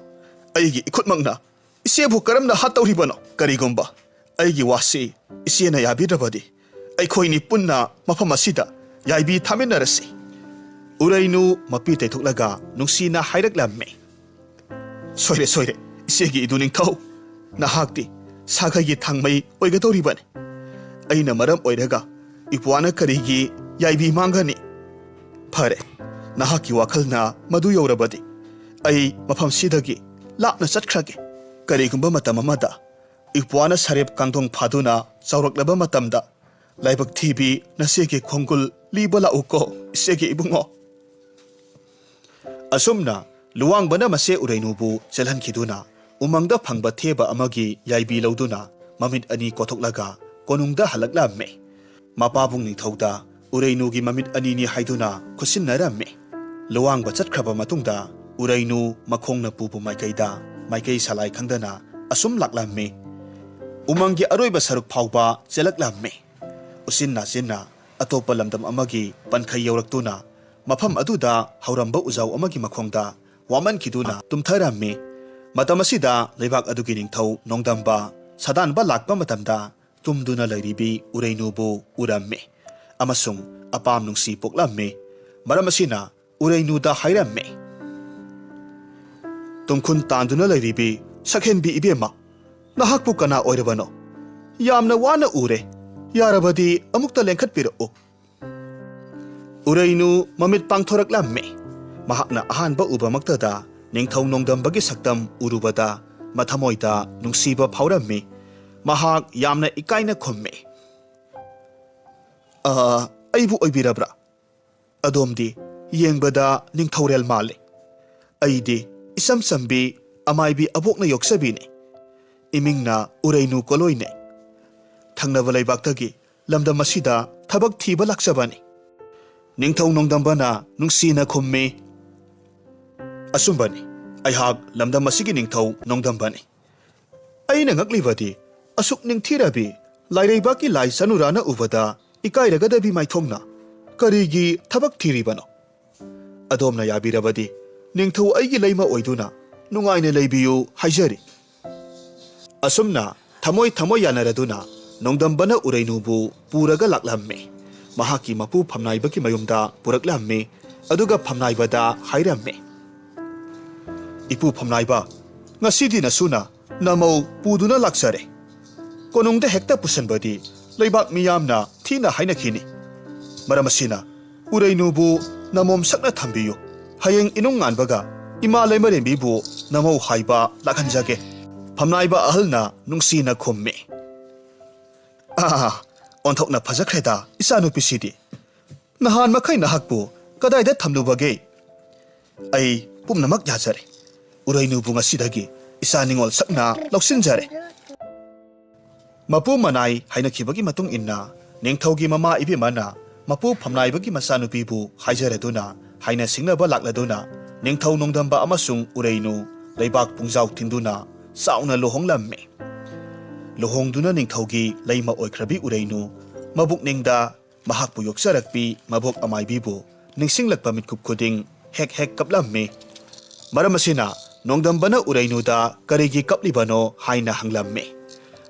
ꯑꯩꯒꯤ ꯏꯈꯨꯠꯃꯛꯅ ꯏꯆꯦꯕꯨ ꯀꯔꯝꯅ ꯍꯥꯠꯇꯧꯔꯤꯕꯅꯣ? ꯀꯔꯤꯒꯨꯝꯕ ꯑꯩꯒꯤ ꯋꯥꯁꯤ ꯏꯆꯦꯅ ꯌꯥꯕꯤꯗ꯭ꯔꯕꯗꯤ ꯑꯩꯈꯣꯏꯅꯤ ꯄꯨꯟꯅ ꯃꯐꯝ ꯑꯁꯤꯗ ꯌꯥꯏꯕꯤ ꯊꯥꯃꯤꯟꯅꯔꯁꯤ꯫" ꯎꯔꯩꯅꯨ ꯃꯄꯤ ꯇꯩꯊꯣꯛꯂꯒ ꯅꯨꯡꯁꯤꯅ ꯍꯥꯏꯔꯛꯂꯝꯃꯤ, "ꯁꯣꯏꯔꯦ, ꯁꯣꯏꯔꯦ, ꯏꯆꯦꯒꯤ ꯏꯗꯨ ꯅꯤꯡꯊꯧ꯫ ꯅꯍꯥꯛꯇꯤ ꯁꯥꯒꯩꯒꯤ ꯊꯥꯡꯃꯩ ꯑꯣꯏꯒꯗꯧꯔꯤꯕꯅꯤ꯫ ꯑꯩꯅ ꯃꯔꯝ ꯑꯣꯏꯔꯒ ꯏꯄ꯭ꯋꯥꯅ ꯀꯔꯤꯒꯤ ꯌꯥꯏꯕꯤ ꯃꯥꯡꯒꯅꯤ? ꯐꯔꯦ, ꯅꯍꯥꯛꯀꯤ ꯋꯥꯈꯜꯅ ꯃꯗꯨ ꯌꯧꯔꯕꯗꯤ ꯑꯩ ꯃꯐꯝꯁꯤꯗꯒꯤ ꯂꯥꯞꯅ ꯆꯠꯈ꯭ꯔꯒꯦ꯫ ꯀꯔꯤꯒꯨꯝꯕ ꯃꯇꯝ ꯑꯃꯗ ꯏꯄ꯭ꯋꯥꯅ ꯁꯔꯦꯞ ꯀꯥꯡꯗꯣꯡ ꯐꯥꯗꯨꯅ ꯆꯥꯎꯔꯛꯂꯕ ꯃꯇꯝꯗ ꯂꯥꯏꯕꯛ ꯊꯤꯕꯤ ꯅꯆꯦꯒꯤ ꯈꯣꯡꯒꯨꯜ ꯂꯤꯕ ꯂꯥꯛꯎꯀꯣ, ꯏꯆꯦꯒꯤ ꯏꯕꯨꯡꯉꯣ꯫" ꯑꯁꯨꯝꯅ ꯂꯨꯋꯥꯡꯕꯅ ꯃꯆꯦ ꯎꯔꯩꯅꯨꯕꯨ ꯆꯦꯜꯍꯟꯈꯤꯗꯨꯅ ꯎꯃꯪꯗ ꯐꯪꯕ ꯊꯦꯕ ꯑꯃꯒꯤ ꯌꯥꯏꯕꯤ ꯂꯧꯗꯨꯅ ꯃꯃꯤꯠ ꯑꯅꯤ ꯀꯣꯊꯣꯛꯂꯒ ꯀꯣꯅꯨꯡꯗ ꯍꯜꯂꯛꯂꯝꯃꯤ꯫ ꯃꯄꯥꯕꯨꯡ ꯅꯤꯡꯊꯧꯗ ꯎꯔꯩꯅꯨꯒꯤ ꯃꯃꯤꯠ ꯑꯅꯤꯅꯤ ꯍꯥꯏꯗꯨꯅ ꯈꯨꯠꯁꯤꯟꯅꯔꯝꯃꯤ꯫ ꯂꯨꯋꯥꯡꯕ ꯆꯠꯈ꯭ꯔꯕ ꯃꯇꯨꯡꯗ ꯎꯔꯩꯅꯨ ꯃꯈꯣꯡꯅ ꯄꯨꯕ ꯃꯥꯏꯀꯩꯗ ꯃꯥꯏꯀꯩ ꯁꯂꯥꯏ ꯈꯪꯗꯅ ꯑꯁꯨꯝ ꯂꯥꯛꯂꯝꯃꯤ꯫ ꯎꯃꯪꯒꯤ ꯑꯔꯣꯏꯕ ꯁꯔꯨꯛ ꯐꯥꯎꯕ ꯆꯦꯜꯂꯛꯂꯝꯃꯤ꯫ ꯎꯆꯤꯟ ꯅꯥꯆꯤꯟꯅ ꯑꯇꯣꯞꯄ ꯂꯝꯗꯝ ꯑꯃꯒꯤ ꯄꯟꯈꯩ ꯌꯧꯔꯛꯇꯨꯅ ꯃꯐꯝ ꯑꯗꯨꯗ ꯍꯧꯔꯝꯕ ꯎꯖꯥꯎ ꯑꯃꯒꯤ ꯃꯈꯣꯡꯗ ꯋꯥꯃꯟꯈꯤꯗꯨꯅ ꯇꯨꯝꯊꯔꯝꯃꯤ꯫ ꯃꯇꯝ ꯑꯁꯤꯗ ꯂꯩꯕꯥꯛ ꯑꯗꯨꯒꯤ ꯅꯤꯡꯊꯧ ꯅꯣꯡꯗꯝꯕ ꯁꯥꯗꯥꯟꯕ ꯂꯥꯛꯄ ꯃꯇꯝꯗ ꯇꯨꯝꯗꯨꯅ ꯂꯩꯔꯤꯕꯤ ꯎꯔꯩꯅꯨꯕꯨ ꯎꯔꯝꯃꯤ ꯑꯃꯁꯨꯡ ꯑꯄꯥꯝ ꯅꯨꯡꯁꯤ ꯄꯣꯛꯂꯝꯃꯤ꯫ ꯃꯔꯝ ꯑꯁꯤꯅ ꯎꯔꯩꯅꯨꯗ ꯍꯥꯏꯔꯝꯃꯤ, "ꯇꯨꯝꯈꯨꯟ ꯇꯥꯟꯗꯨꯅ ꯂꯩꯔꯤꯕꯤ ꯁꯛꯍꯦꯟꯕꯤ ꯏꯕꯦꯝꯃ, ꯅꯍꯥꯛꯄꯨ ꯀꯅꯥ ꯑꯣꯏꯔꯕꯅꯣ? ꯌꯥꯝꯅ ꯋꯥꯅ ꯎꯔꯦ꯫ ꯌꯥꯔꯕꯗꯤ ꯑꯃꯨꯛꯇ ꯂꯦꯡꯈꯠꯄꯤꯔꯛꯎ꯫" ꯎꯔꯩꯅꯨ ꯃꯃꯤꯠ ꯄꯥꯡꯊꯣꯔꯛꯂꯝꯃꯤ꯫ ꯃꯍꯥꯛꯅ ꯑꯍꯥꯟꯕ ꯎꯕꯃꯛꯇꯗ ꯅꯤꯡꯊꯧ ꯅꯣꯡꯗꯝꯕꯒꯤ ꯁꯛꯇꯝ ꯎꯔꯨꯕꯗ ꯃꯊꯃꯣꯏꯗ ꯅꯨꯡꯁꯤꯕ ꯐꯥꯎꯔꯝꯃꯤ꯫ ꯃꯍꯥꯛ ꯌꯥꯝꯅ ꯏꯀꯥꯏꯅ ꯈꯨꯝꯃꯤ, "ꯑ, ꯑꯩꯕꯨ ꯑꯣꯏꯕꯤꯔꯕ꯭ꯔꯥ? ꯑꯗꯣꯝꯗꯤ ꯌꯦꯡꯕꯗ ꯅꯤꯡꯊꯧꯔꯦꯜ ꯃꯥꯜꯂꯤ꯫ ꯑꯩꯗꯤ ꯏꯆꯝ ꯆꯝꯕꯤ ꯑꯃꯥꯏꯕꯤ ꯑꯕꯣꯛꯅ ꯌꯣꯛꯆꯕꯤꯅꯤ꯫ ꯏꯃꯤꯡꯅ ꯎꯔꯩꯅꯨ ꯀꯣꯂꯣꯏꯅꯦ꯫ ꯊꯪꯅꯕ ꯂꯩꯕꯥꯛꯇꯒꯤ ꯂꯝꯗꯝ ꯑꯁꯤꯗ ꯊꯕꯛ ꯊꯤꯕ ꯂꯥꯛꯆꯕꯅꯤ꯫" ꯅꯤꯡꯊꯧ ꯅꯣꯡꯗꯝꯕꯅ ꯅꯨꯡꯁꯤꯅ ꯈꯨꯝꯃꯤ, "ꯑꯆꯨꯝꯕꯅꯤ, ꯑꯩꯍꯥꯛ ꯂꯝꯗꯝ ꯑꯁꯤꯒꯤ ꯅꯤꯡꯊꯧ ꯅꯣꯡꯗꯝꯕꯅꯤ꯫ ꯑꯩꯅ ꯉꯛꯂꯤꯕꯗꯤ ꯑꯁꯨꯛ ꯅꯤꯡꯊꯤꯔꯕꯤ ꯂꯥꯏꯔꯩꯕꯥꯛꯀꯤ ꯂꯥꯏ ꯆꯅꯨꯔꯥꯅ ꯎꯕꯗ ꯏꯀꯥꯏꯔꯒꯗꯕꯤ ꯃꯥꯏꯊꯣꯡꯅ ꯀꯔꯤꯒꯤ ꯊꯕꯛ ꯊꯤꯔꯤꯕꯅꯣ? ꯑꯗꯣꯝꯅ ꯌꯥꯕꯤꯔꯕꯗꯤ ꯅꯤꯡꯊꯧ ꯑꯩꯒꯤ ꯂꯩꯃ ꯑꯣꯏꯗꯨꯅ ꯅꯨꯡꯉꯥꯏꯅ ꯂꯩꯕꯤꯌꯨ ꯍꯥꯏꯖꯔꯤ꯫" ꯑꯁꯨꯝꯅ ꯊꯃꯣꯏ ꯊꯃꯣꯏ ꯌꯥꯅꯔꯗꯨꯅ ꯅꯣꯡꯗꯝꯕꯅ ꯎꯔꯩꯅꯨꯕꯨ ꯄꯨꯔꯒ ꯂꯥꯛꯂꯝꯃꯤ꯫ ꯃꯍꯥꯛꯀꯤ ꯃꯄꯨ ꯐꯝꯅꯥꯏꯕꯒꯤ ꯃꯌꯨꯝꯗ ꯄꯨꯔꯛꯂꯝꯃꯤ꯫ ꯑꯗꯨꯒ ꯐꯝꯅꯥꯏꯕꯗ ꯍꯥꯏꯔꯝꯃꯤ, "ꯏꯄꯨ ꯐꯝꯅꯥꯏꯕ, ꯉꯁꯤꯗꯤ ꯅꯁꯨꯅ ꯅꯃꯧ ꯄꯨꯗꯨꯅ ꯂꯥꯛꯆꯔꯦ꯫ ꯀꯣꯅꯨꯡꯗ ꯍꯦꯛꯇ ꯄꯨꯁꯟꯕꯗꯤ ꯂꯩꯕꯥꯛ ꯃꯤꯌꯥꯝꯅ ꯊꯤꯅ ꯍꯥꯏꯅꯈꯤꯅꯤ꯫ ꯃꯔꯝ ꯑꯁꯤꯅ ꯎꯔꯩꯅꯨꯕꯨ ꯅꯃꯣꯝ ꯁꯛꯅ ꯊꯝꯕꯤꯌꯨ꯫ ꯍꯌꯦꯡ ꯏꯅꯨꯡ ꯉꯥꯟꯕꯒ ꯏꯃꯥ ꯂꯩꯃꯔꯦꯝꯕꯤꯕꯨ ꯅꯃꯧ ꯍꯥꯏꯕ ꯂꯥꯛꯍꯟꯖꯒꯦ꯫" ꯐꯝꯅꯥꯏꯕ ꯑꯍꯜꯅ ꯅꯨꯡꯁꯤꯅ ꯈꯨꯝꯃꯤ, "ꯑꯥ, ꯑꯣꯟꯊꯣꯛꯅ ꯐꯖꯈ꯭ꯔꯦꯗ ꯏꯆꯥꯅꯨꯄꯤꯁꯤꯗꯤ꯫ ꯅꯍꯥꯟ ꯃꯈꯩ ꯅꯍꯥꯛꯄꯨ ꯀꯗꯥꯏꯗ ꯊꯝꯂꯨꯕꯒꯦ? ꯑꯩ ꯄꯨꯝꯅꯃꯛ ꯌꯥꯖꯔꯦ꯫ ꯎꯔꯩꯅꯨꯕꯨ ꯉꯁꯤꯗꯒꯤ ꯏꯆꯥ ꯅꯤꯉꯣꯜ ꯁꯛꯅ ꯂꯧꯁꯤꯟꯖꯔꯦ꯫" ꯃꯄꯨ ꯃꯅꯥꯏ ꯍꯥꯏꯅꯈꯤꯕꯒꯤ ꯃꯇꯨꯡ ꯏꯟꯅ ꯅꯤꯡꯊꯧꯒꯤ ꯃꯃꯥ ꯏꯕꯦꯝꯃꯅ ꯃꯄꯨ ꯐꯝꯅꯥꯏꯕꯒꯤ ꯃꯆꯥꯅꯨꯄꯤꯕꯨ ꯍꯥꯏꯖꯔꯗꯨꯅ ꯍꯥꯏꯅ ꯁꯤꯡꯅꯕ ꯂꯥꯛꯂꯗꯨꯅ ꯅꯤꯡꯊꯧ ꯅꯣꯡꯗꯝꯕ ꯑꯃꯁꯨꯡ ꯎꯔꯩꯅꯨ ꯂꯩꯕꯥꯛ ꯄꯨꯡꯖꯥꯎ ꯊꯤꯟꯗꯨꯅ ꯆꯥꯎꯅ ꯂꯨꯍꯣꯡꯂꯝꯃꯤ꯫ ꯂꯨꯍꯣꯡꯗꯨꯅ ꯅꯤꯡꯊꯧꯒꯤ ꯂꯩꯃ ꯑꯣꯏꯈ꯭ꯔꯕꯤ ꯎꯔꯩꯅꯨ ꯃꯕꯨꯛꯅꯤꯡꯗ ꯃꯍꯥꯛꯄꯨ ꯌꯣꯛꯆꯔꯛꯄꯤ ꯃꯕꯣꯛ ꯑꯃꯥꯏꯕꯤꯕꯨ ꯅꯤꯡꯁꯤꯡꯂꯛꯄ ꯃꯤꯠꯀꯨꯞ ꯈꯨꯗꯤꯡ ꯍꯦꯛ ꯍꯦꯛ ꯀꯞꯂꯝꯃꯤ꯫ ꯃꯔꯝ ꯑꯁꯤꯅ ꯅꯣꯡꯗꯝꯕꯅ ꯎꯔꯩꯅꯨꯗ ꯀꯔꯤꯒꯤ ꯀꯞꯂꯤꯕꯅꯣ ꯍꯥꯏꯅ ꯍꯪꯂꯝꯃꯤ꯫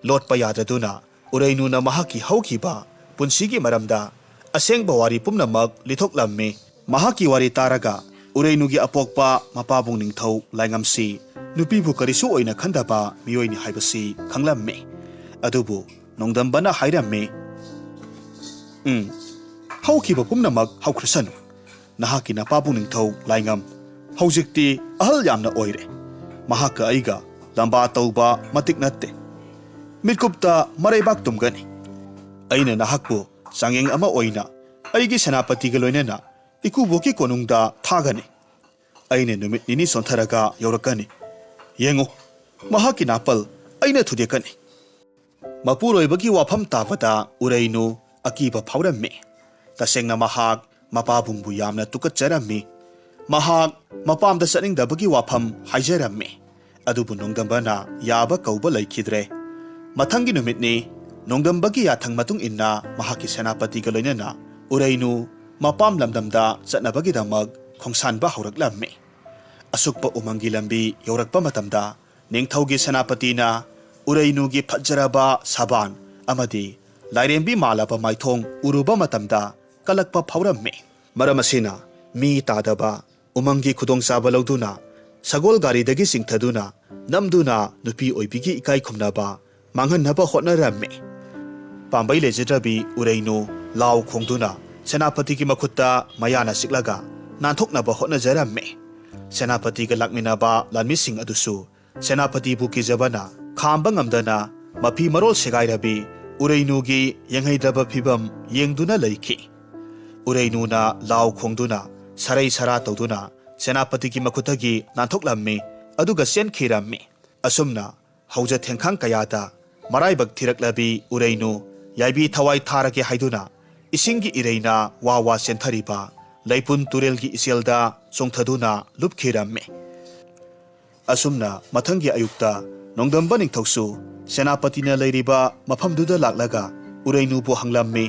ꯂꯣꯠꯄ ꯌꯥꯗꯗꯨꯅ ꯎꯔꯩꯅꯨꯅ ꯃꯍꯥꯛꯀꯤ ꯍꯧꯈꯤꯕ ꯄꯨꯟꯁꯤꯒꯤ ꯃꯔꯝꯗ ꯑꯁꯦꯡꯕ ꯋꯥꯔꯤ ꯄꯨꯝꯅꯃꯛ ꯂꯤꯊꯣꯛꯂꯝꯃꯤ꯫ ꯃꯍꯥꯛꯀꯤ ꯋꯥꯔꯤ ꯇꯥꯔꯒ ꯎꯔꯩꯅꯨꯒꯤ ꯑꯄꯣꯛꯄ ꯃꯄꯥꯕꯨꯡ ꯅꯤꯡꯊꯧ ꯂꯥꯏꯉꯝꯁꯤ ꯅꯨꯄꯤꯕꯨ ꯀꯔꯤꯁꯨ ꯑꯣꯏꯅ ꯈꯟꯗꯕ ꯃꯤꯑꯣꯏꯅꯤ ꯍꯥꯏꯕꯁꯤ ꯈꯪꯂꯝꯃꯤ꯫ ꯑꯗꯨꯕꯨ ꯅꯣꯡꯗꯝꯕꯅ ꯍꯥꯏꯔꯝꯃꯤ, "ꯎꯝ, ꯍꯧꯈꯤꯕ ꯄꯨꯝꯅꯃꯛ ꯍꯧꯈ꯭ꯔꯁꯅꯨ꯫ ꯅꯍꯥꯛꯀꯤ ꯅꯄꯥꯕꯨꯡ ꯅꯤꯡꯊꯧ ꯂꯥꯏꯉꯝ ꯍꯧꯖꯤꯛꯇꯤ ꯑꯍꯜ ꯌꯥꯝꯅ ꯑꯣꯏꯔꯦ꯫ ꯃꯍꯥꯛꯀ ꯑꯩꯒ ꯂꯝꯕꯥ ꯇꯧꯕ ꯃꯇꯤꯛ ꯅꯠꯇꯦ꯫ ꯃꯤꯠꯀꯨꯞꯇ ꯃꯔꯩꯕꯥꯛ ꯇꯨꯝꯒꯅꯤ꯫ ꯑꯩꯅ ꯅꯍꯥꯛꯄꯨ ꯆꯥꯡꯌꯦꯡ ꯑꯃ ꯑꯣꯏꯅ ꯑꯩꯒꯤ ꯁꯦꯅꯥꯄꯇꯤꯒ ꯂꯣꯏꯅꯅ ꯏꯀꯨꯕꯣꯛꯀꯤ ꯀꯣꯅꯨꯡꯗ ꯊꯥꯒꯅꯤ꯫ ꯑꯩꯅ ꯅꯨꯃꯤꯠ ꯅꯤꯅꯤ ꯆꯣꯟꯊꯔꯒ ꯌꯧꯔꯛꯀꯅꯤ꯫ ꯌꯦꯡꯉꯨ, ꯃꯍꯥꯛꯀꯤ ꯅꯥꯄꯜ ꯑꯩꯅ ꯊꯨꯗꯦꯛꯀꯅꯤ꯫" ꯃꯄꯨꯔꯣꯏꯕꯒꯤ ꯋꯥꯐꯝ ꯇꯥꯕꯗ ꯎꯔꯩꯅꯨ ꯑꯀꯤꯕ ꯐꯥꯎꯔꯝꯃꯤ꯫ ꯇꯁꯦꯡꯅ ꯃꯍꯥꯛ ꯃꯄꯥꯕꯨꯡꯕꯨ ꯌꯥꯝꯅ ꯇꯨꯀꯠꯆꯔꯝꯃꯤ꯫ ꯃꯍꯥꯛ ꯃꯄꯥꯝꯗ ꯆꯠꯅꯤꯡꯗꯕꯒꯤ ꯋꯥꯐꯝ ꯍꯥꯏꯖꯔꯝꯃꯤ꯫ ꯑꯗꯨꯕꯨ ꯅꯣꯡꯗꯝꯕꯅ ꯌꯥꯕ ꯀꯧꯕ ꯂꯩꯈꯤꯗ꯭ꯔꯦ꯫ ꯃꯊꯪꯒꯤ ꯅꯨꯃꯤꯠꯅꯤ꯫ ꯅꯣꯡꯗꯝꯕꯒꯤ ꯌꯥꯊꯪ ꯃꯇꯨꯡ ꯏꯟꯅ ꯃꯍꯥꯛꯀꯤ ꯁꯦꯅꯥꯄꯇꯤꯒ ꯂꯣꯏꯅꯅ ꯎꯔꯩꯅꯨ ꯃꯄꯥꯝ ꯂꯝꯗꯝꯗ ꯆꯠꯅꯕꯒꯤꯗꯃꯛ ꯈꯣꯡꯁꯥꯟꯕ ꯍꯧꯔꯛꯂꯝꯃꯤ꯫ ꯑꯁꯨꯛꯄ ꯎꯃꯪꯒꯤ ꯂꯝꯕꯤ ꯌꯧꯔꯛꯄ ꯃꯇꯝꯗ ꯅꯤꯡꯊꯧꯒꯤ ꯁꯦꯅꯥꯄꯇꯤꯅ ꯎꯔꯩꯅꯨꯒꯤ ꯐꯖꯔꯕ ꯁꯥꯕꯥꯟ ꯑꯃꯗꯤ ꯂꯥꯏꯔꯦꯝꯕꯤ ꯃꯥꯜꯂꯕ ꯃꯥꯏꯊꯣꯡ ꯎꯔꯨꯕ ꯃꯇꯝꯗ ꯀꯂꯛꯄ ꯐꯥꯎꯔꯝꯃꯤ꯫ ꯃꯔꯝ ꯑꯁꯤꯅ ꯃꯤ ꯇꯥꯗꯕ ꯎꯃꯪꯒꯤ ꯈꯨꯗꯣꯡꯆꯥꯕ ꯂꯧꯗꯨꯅ ꯁꯒꯣꯜ ꯒꯥꯔꯤꯗꯒꯤ ꯆꯤꯡꯊꯗꯨꯅ ꯅꯝꯗꯨꯅ ꯅꯨꯄꯤ ꯑꯣꯏꯕꯤꯒꯤ ꯏꯀꯥꯏ ꯈꯨꯝꯅꯕ ꯃꯥꯡꯍꯟꯅꯕ ꯍꯣꯠꯅꯔꯝꯃꯤ꯫ ꯄꯥꯝꯕꯩ ꯂꯩꯖꯗ꯭ꯔꯕꯤ ꯎꯔꯩꯅꯨ ꯂꯥꯎ ꯈꯣꯡꯗꯨꯅ ꯁꯦꯅꯥꯄꯇꯤꯒꯤ ꯃꯈꯨꯠꯇ ꯃꯌꯥꯅ ꯆꯤꯛꯂꯒ ꯅꯥꯟꯊꯣꯛꯅꯕ ꯍꯣꯠꯅꯖꯔꯝꯃꯤ꯫ ꯁꯦꯅꯥꯄꯇꯤꯒ ꯂꯥꯛꯃꯤꯟꯅꯕ ꯂꯥꯟꯃꯤꯁꯤꯡ ꯑꯗꯨꯁꯨ ꯁꯦꯅꯥꯄꯇꯤꯕꯨ ꯀꯤꯖꯕꯅ ꯈꯥꯝꯕ ꯉꯝꯗꯅ ꯃꯐꯤ ꯃꯔꯣꯜ ꯁꯦꯒꯥꯏꯔꯕꯤ ꯎꯔꯩꯅꯨꯒꯤ ꯌꯦꯡꯍꯩꯗ꯭ꯔꯕ ꯐꯤꯚꯝ ꯌꯦꯡꯗꯨꯅ ꯂꯩꯈꯤ꯫ ꯎꯔꯩꯅꯨꯅ ꯂꯥꯎ ꯈꯣꯡꯗꯨꯅ ꯁꯔꯩ ꯁꯔꯥ ꯇꯧꯗꯨꯅ ꯁꯦꯅꯥꯄꯇꯤꯒꯤ ꯃꯈꯨꯠꯇꯒꯤ ꯅꯥꯟꯊꯣꯛꯂꯝꯃꯤ, ꯑꯗꯨꯒ ꯆꯦꯟꯈꯤꯔꯝꯃꯤ꯫ ꯑꯁꯨꯝꯅ ꯍꯧꯖ ꯊꯦꯡꯈꯥꯡ ꯀꯌꯥꯗ ꯃꯔꯥꯏꯕꯛ ꯊꯤꯔꯛꯂꯕꯤ ꯎꯔꯩꯅꯨ ꯌꯥꯏꯕꯤ ꯊꯋꯥꯏ ꯊꯥꯔꯒꯦ ꯍꯥꯏꯗꯨꯅ ꯏꯁꯤꯡꯒꯤ ꯏꯔꯩꯅ ꯋꯥ ꯋꯥ ꯆꯦꯟꯊꯔꯤꯕ ꯂꯩꯄꯨꯟ ꯇꯨꯔꯦꯜꯒꯤ ꯏꯆꯦꯜꯗ ꯆꯣꯡꯊꯗꯨꯅ ꯂꯨꯞꯈꯤꯔꯝꯃꯤ꯫ ꯑꯁꯨꯝꯅ ꯃꯊꯪꯒꯤ ꯑꯌꯨꯛꯇ ꯅꯣꯡꯗꯝꯕ ꯅꯤꯡꯊꯧꯁꯨ ꯁꯦꯅꯥꯄꯇꯤꯅ ꯂꯩꯔꯤꯕ ꯃꯐꯝꯗꯨꯗ ꯂꯥꯛꯂꯒ ꯎꯔꯩꯅꯨꯕꯨ ꯍꯪꯂꯝꯃꯤ꯫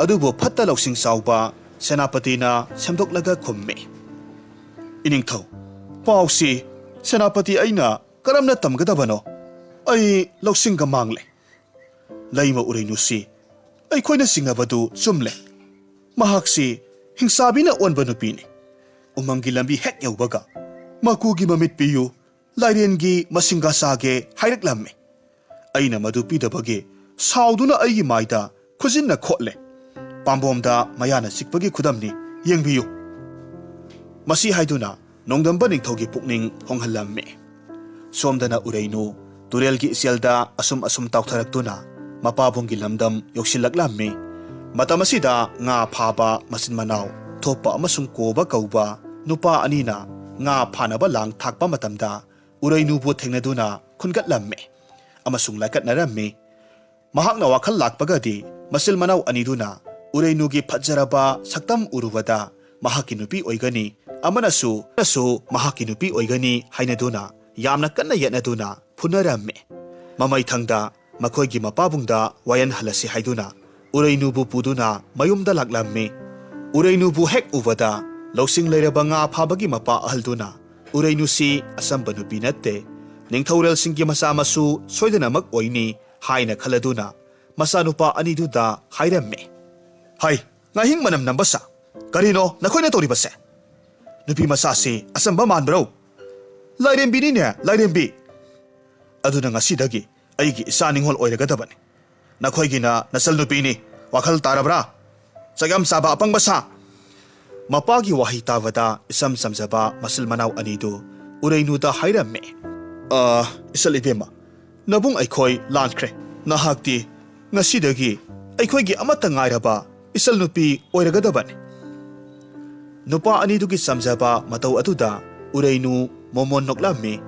ꯑꯗꯨꯕꯨ ꯐꯠꯇ ꯂꯧꯁꯤꯡ ꯆꯥꯎꯕ ꯁꯦꯅꯥꯄꯇꯤꯅ ꯁꯦꯝꯗꯣꯛꯂꯒ ꯈꯨꯝꯃꯤ, "ꯏꯅꯤꯡꯊꯧ, ꯄꯥꯎꯁꯤ ꯁꯦꯅꯥꯄꯇꯤ ꯑꯩꯅ ꯀꯔꯝꯅ ꯇꯝꯒꯗꯕꯅꯣ? ꯑꯩ ꯂꯧꯁꯤꯡꯒ ꯃꯥꯡꯂꯦ꯫" ꯂꯩꯃ ꯎꯔꯩꯅꯨꯁꯤ ꯑꯩꯈꯣꯏꯅ ꯆꯤꯡꯅꯕꯗꯨ ꯆꯨꯝꯂꯦ꯫ ꯃꯍꯥꯛꯁꯤ ꯍꯤꯡꯁꯥꯕꯤꯅ ꯑꯣꯟꯕ ꯅꯨꯄꯤꯅꯤ꯫ ꯎꯃꯪꯒꯤ ꯂꯝꯕꯤ ꯍꯦꯛ ꯌꯧꯕꯒ, "ꯃꯀꯨꯒꯤ ꯃꯃꯤꯠ ꯄꯤꯌꯨ, ꯂꯥꯏꯔꯦꯟꯒꯤ ꯃꯁꯤꯡꯒ ꯆꯥꯒꯦ" ꯍꯥꯏꯔꯛꯂꯝꯃꯤ꯫ ꯑꯩꯅ ꯃꯗꯨ ꯄꯤꯗꯕꯒꯤ ꯁꯥꯎꯗꯨꯅ ꯑꯩꯒꯤ ꯃꯥꯏꯗ ꯈꯨꯖꯤꯟꯅ ꯈꯣꯠꯂꯦ꯫ ꯄꯥꯝꯕꯣꯝꯗ ꯃꯌꯥꯅ ꯆꯤꯛꯄꯒꯤ ꯈꯨꯗꯝꯅꯤ, ꯌꯦꯡꯕꯤꯌꯨ꯫ ꯃꯁꯤ ꯍꯥꯏꯗꯨꯅ ꯅꯣꯡꯗꯝꯕ ꯅꯤꯡꯊꯧꯒꯤ ꯄꯨꯛꯅꯤꯡ ꯍꯣꯡꯍꯜꯂꯝꯃꯤ꯫ ꯁꯣꯝꯗꯅ ꯎꯔꯩꯅꯨ ꯇꯨꯔꯦꯜꯒꯤ ꯏꯆꯦꯜꯗ ꯑꯁꯨꯝ ꯑꯁꯨꯝ ꯇꯥꯎꯊꯔꯛꯇꯨꯅ ꯃꯄꯥꯕꯨꯡꯒꯤ ꯂꯝꯗꯝ ꯌꯧꯁꯤꯜꯂꯛꯂꯝꯃꯤ꯫ ꯃꯇꯝ ꯑꯁꯤꯗ ꯉꯥ ꯐꯥꯕ ꯃꯆꯤꯟ ꯃꯅꯥꯎ ꯊꯣꯞꯄ ꯑꯃꯁꯨꯡ ꯀꯣꯕ ꯀꯧꯕ ꯅꯨꯄꯥ ꯑꯅꯤꯅ ꯉꯥ ꯐꯥꯅꯕ ꯂꯥꯡ ꯊꯥꯛꯄ ꯃꯇꯝꯗ ꯎꯔꯩꯅꯨꯕꯨ ꯊꯦꯡꯅꯗꯨꯅ ꯈꯨꯟꯒꯠꯂꯝꯃꯤ ꯑꯃꯁꯨꯡ ꯂꯥꯏꯀꯠꯅꯔꯝꯃꯤ꯫ ꯃꯍꯥꯛꯅ ꯋꯥꯈꯜ ꯂꯥꯛꯄꯒꯗꯤ ꯃꯆꯤꯟ ꯃꯅꯥꯎ ꯑꯅꯤꯗꯨꯅ ꯎꯔꯩꯅꯨꯒꯤ ꯐꯖꯔꯕ ꯁꯛꯇꯝ ꯎꯔꯨꯕꯗ ꯃꯍꯥꯛꯀꯤ ꯅꯨꯄꯤ ꯑꯣꯏꯒꯅꯤ, ꯑꯃꯅꯁꯨ, ꯑꯃꯅꯁꯨ ꯃꯍꯥꯛꯀꯤ ꯅꯨꯄꯤ ꯑꯣꯏꯒꯅꯤ ꯍꯥꯏꯅꯗꯨꯅ ꯌꯥꯝꯅ ꯀꯟꯅ ꯌꯦꯠꯅꯗꯨꯅ ꯐꯨꯅꯔꯝꯃꯤ꯫ ꯃꯃꯩꯊꯪꯗ ꯃꯈꯣꯏꯒꯤ ꯃꯄꯥꯕꯨꯡꯗ ꯋꯥꯌꯦꯜꯍꯜꯂꯁꯤ ꯍꯥꯏꯗꯨꯅ ꯎꯔꯩꯅꯨꯕꯨ ꯄꯨꯗꯨꯅ ꯃꯌꯨꯝꯗ ꯂꯥꯛꯂꯝꯃꯤ꯫ ꯎꯔꯩꯅꯨꯕꯨ ꯍꯦꯛ ꯎꯕꯗ ꯂꯧꯁꯤꯡ ꯂꯩꯔꯕ ꯉꯥ ꯐꯥꯕꯒꯤ ꯃꯄꯥ ꯑꯍꯜꯗꯨꯅ ꯎꯔꯩꯅꯨꯁꯤ ꯑꯆꯝꯕ ꯅꯨꯄꯤ ꯅꯠꯇꯦ, ꯅꯤꯡꯊꯧꯔꯦꯜꯁꯤꯡꯒꯤ ꯃꯆꯥ ꯃꯁꯨ ꯁꯣꯏꯗꯅꯃꯛ ꯑꯣꯏꯅꯤ ꯍꯥꯏꯅ ꯈꯜꯂꯗꯨꯅ ꯃꯆꯥꯅꯨꯄꯥ ꯑꯅꯤꯗꯨꯗ ꯍꯥꯏꯔꯝꯃꯤ꯫ "ꯍꯩ, ꯉꯥꯍꯤꯡ ꯃꯅꯝ ꯅꯝꯕ ꯁꯥ! ꯀꯔꯤꯅꯣ ꯅꯈꯣꯏꯅ ꯇꯧꯔꯤꯕꯁꯦ? ꯅꯨꯄꯤ ꯃꯆꯥꯁꯤ ꯑꯆꯝꯕ ꯃꯥꯟꯕ꯭ꯔꯣ? ꯂꯥꯏꯔꯦꯝꯕꯤꯅꯤꯅꯦ, ꯂꯥꯏꯔꯦꯝꯕꯤ! ꯑꯗꯨꯅ ꯉꯁꯤꯗꯒꯤ ꯑꯩꯒꯤ ꯏꯆꯥ ꯅꯤꯡꯉꯣꯜ ꯑꯣꯏꯔꯒꯗꯕꯅꯤ꯫ ꯅꯈꯣꯏꯒꯤꯅ ꯅꯆꯜ ꯅꯨꯄꯤꯅꯤ꯫ ꯋꯥꯈꯜ ꯇꯥꯔꯕ꯭ꯔꯥ? ꯆꯥꯛ ꯌꯥꯝ ꯆꯥꯕ ꯑꯄꯪꯕ ꯁꯥ!" ꯃꯄꯥꯒꯤ ꯋꯥꯍꯩ ꯇꯥꯕꯗ ꯏꯆꯝ ꯆꯝꯖꯕ ꯃꯆꯤꯜ ꯃꯅꯥꯎ ꯑꯅꯤꯗꯨ ꯎꯔꯩꯅꯨꯗ ꯍꯥꯏꯔꯝꯃꯤ꯫ "ꯑ, ꯏꯆꯜ ꯏꯕꯦꯝꯃ, ꯅꯕꯨꯡ ꯑꯩꯈꯣꯏ ꯂꯥꯟꯈ꯭ꯔꯦ꯫ ꯅꯍꯥꯛꯇꯤ ꯉꯁꯤꯗꯒꯤ ꯑꯩꯈꯣꯏꯒꯤ ꯑꯃꯠꯇ ꯉꯥꯏꯔꯕ ꯏꯆꯜ ꯅꯨꯄꯤ ꯑꯣꯏꯔꯒꯗꯕꯅꯤ꯫" ꯅꯨꯄꯥ ꯑꯅꯤꯗꯨꯒꯤ ꯆꯝꯖꯕ ꯃꯇꯧ ꯑꯗꯨꯗ ꯎꯔꯩꯅꯨ ꯃꯣꯃꯣꯟ ꯅꯣꯛꯂꯝꯃꯤ꯫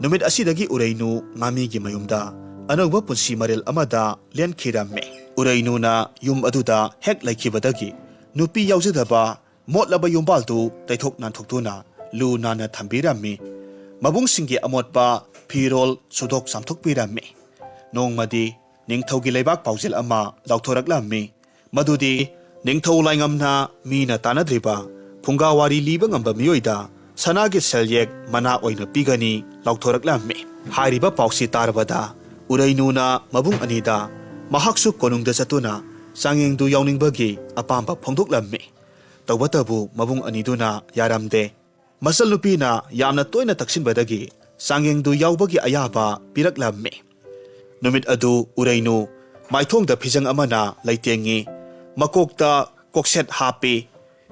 ꯅꯨꯃꯤꯠ ꯑꯁꯤꯗꯒꯤ ꯎꯔꯩꯅꯨ ꯉꯥꯃꯤꯒꯤ ꯃꯌꯨꯝꯗ ꯑꯅꯧꯕ ꯄꯨꯟꯁꯤ ꯃꯔꯦꯜ ꯑꯃꯗ ꯂꯦꯟꯈꯤꯔꯝꯃꯤ꯫ ꯎꯔꯩꯅꯨꯅ ꯌꯨꯝ ꯑꯗꯨꯗ ꯍꯦꯛ ꯂꯩꯈꯤꯕꯗꯒꯤ ꯅꯨꯄꯤ ꯌꯥꯎꯖꯗꯕ ꯃꯣꯠꯂꯕ ꯌꯨꯝꯕꯥꯜꯗꯨ ꯇꯩꯊꯣꯛ ꯅꯥꯟꯊꯣꯛꯇꯨꯅ ꯂꯨ ꯅꯥꯟꯅ ꯊꯝꯕꯤꯔꯝꯃꯤ꯫ ꯃꯕꯨꯡꯁꯤꯡꯒꯤ ꯑꯃꯣꯠꯄ ꯐꯤꯔꯣꯜ ꯁꯨꯗꯣꯛ ꯆꯥꯝꯊꯣꯛꯄꯤꯔꯝꯃꯤ꯫ ꯅꯣꯡꯃꯗꯤ ꯅꯤꯡꯊꯧꯒꯤ ꯂꯩꯕꯥꯛ ꯄꯥꯎꯖꯦꯜ ꯑꯃ ꯂꯥꯎꯊꯣꯔꯛꯂꯝꯃꯤ꯫ ꯃꯗꯨꯗꯤ ꯅꯤꯡꯊꯧ ꯂꯥꯏꯉꯝꯅ ꯃꯤꯅ ꯇꯥꯟꯅꯗ꯭ꯔꯤꯕ ꯐꯨꯡꯒꯥ ꯋꯥꯔꯤ ꯂꯤꯕ ꯉꯝꯕ ꯃꯤꯑꯣꯏꯗ ꯁꯅꯥꯒꯤ ꯁꯦꯜꯌꯦꯛ ꯃꯅꯥ ꯑꯣꯏꯅ ꯄꯤꯒꯅꯤ ꯂꯥꯎꯊꯣꯔꯛꯂꯝꯃꯤ꯫ ꯍꯥꯏꯔꯤꯕ ꯄꯥꯎꯁꯤ ꯇꯥꯔꯕꯗ ꯎꯔꯩꯅꯨꯅ ꯃꯕꯨꯡ ꯑꯅꯤꯗ ꯃꯍꯥꯛꯁꯨ ꯀꯣꯅꯨꯡꯗ ꯆꯠꯇꯨꯅ ꯆꯥꯡꯌꯦꯡꯗꯨ ꯌꯥꯎꯅꯤꯡꯕꯒꯤ ꯑꯄꯥꯝꯕ ꯐꯣꯡꯗꯣꯛꯂꯝꯃꯤ꯫ ꯇꯧꯕꯇꯕꯨ ꯃꯕꯨꯡ ꯑꯅꯤꯗꯨꯅ ꯌꯥꯔꯝꯗꯦ꯫ ꯃꯆꯜꯅꯨꯄꯤꯅ ꯌꯥꯝꯅ ꯇꯣꯏꯅ ꯇꯛꯁꯤꯟꯕꯗꯒꯤ ꯆꯥꯡꯌꯦꯡꯗꯨ ꯌꯥꯎꯕꯒꯤ ꯑꯌꯥꯕ ꯄꯤꯔꯛꯂꯝꯃꯤ꯫ ꯅꯨꯃꯤꯠ ꯑꯗꯨ ꯎꯔꯩꯅꯨ ꯃꯥꯏꯊꯣꯡꯗ ꯐꯤꯖꯪ ꯑꯃꯅ ꯂꯩꯇꯦꯡꯉꯤ, ꯃꯀꯣꯛꯇ ꯀꯣꯛꯁꯦꯠ ꯍꯥꯞꯄꯤ꯫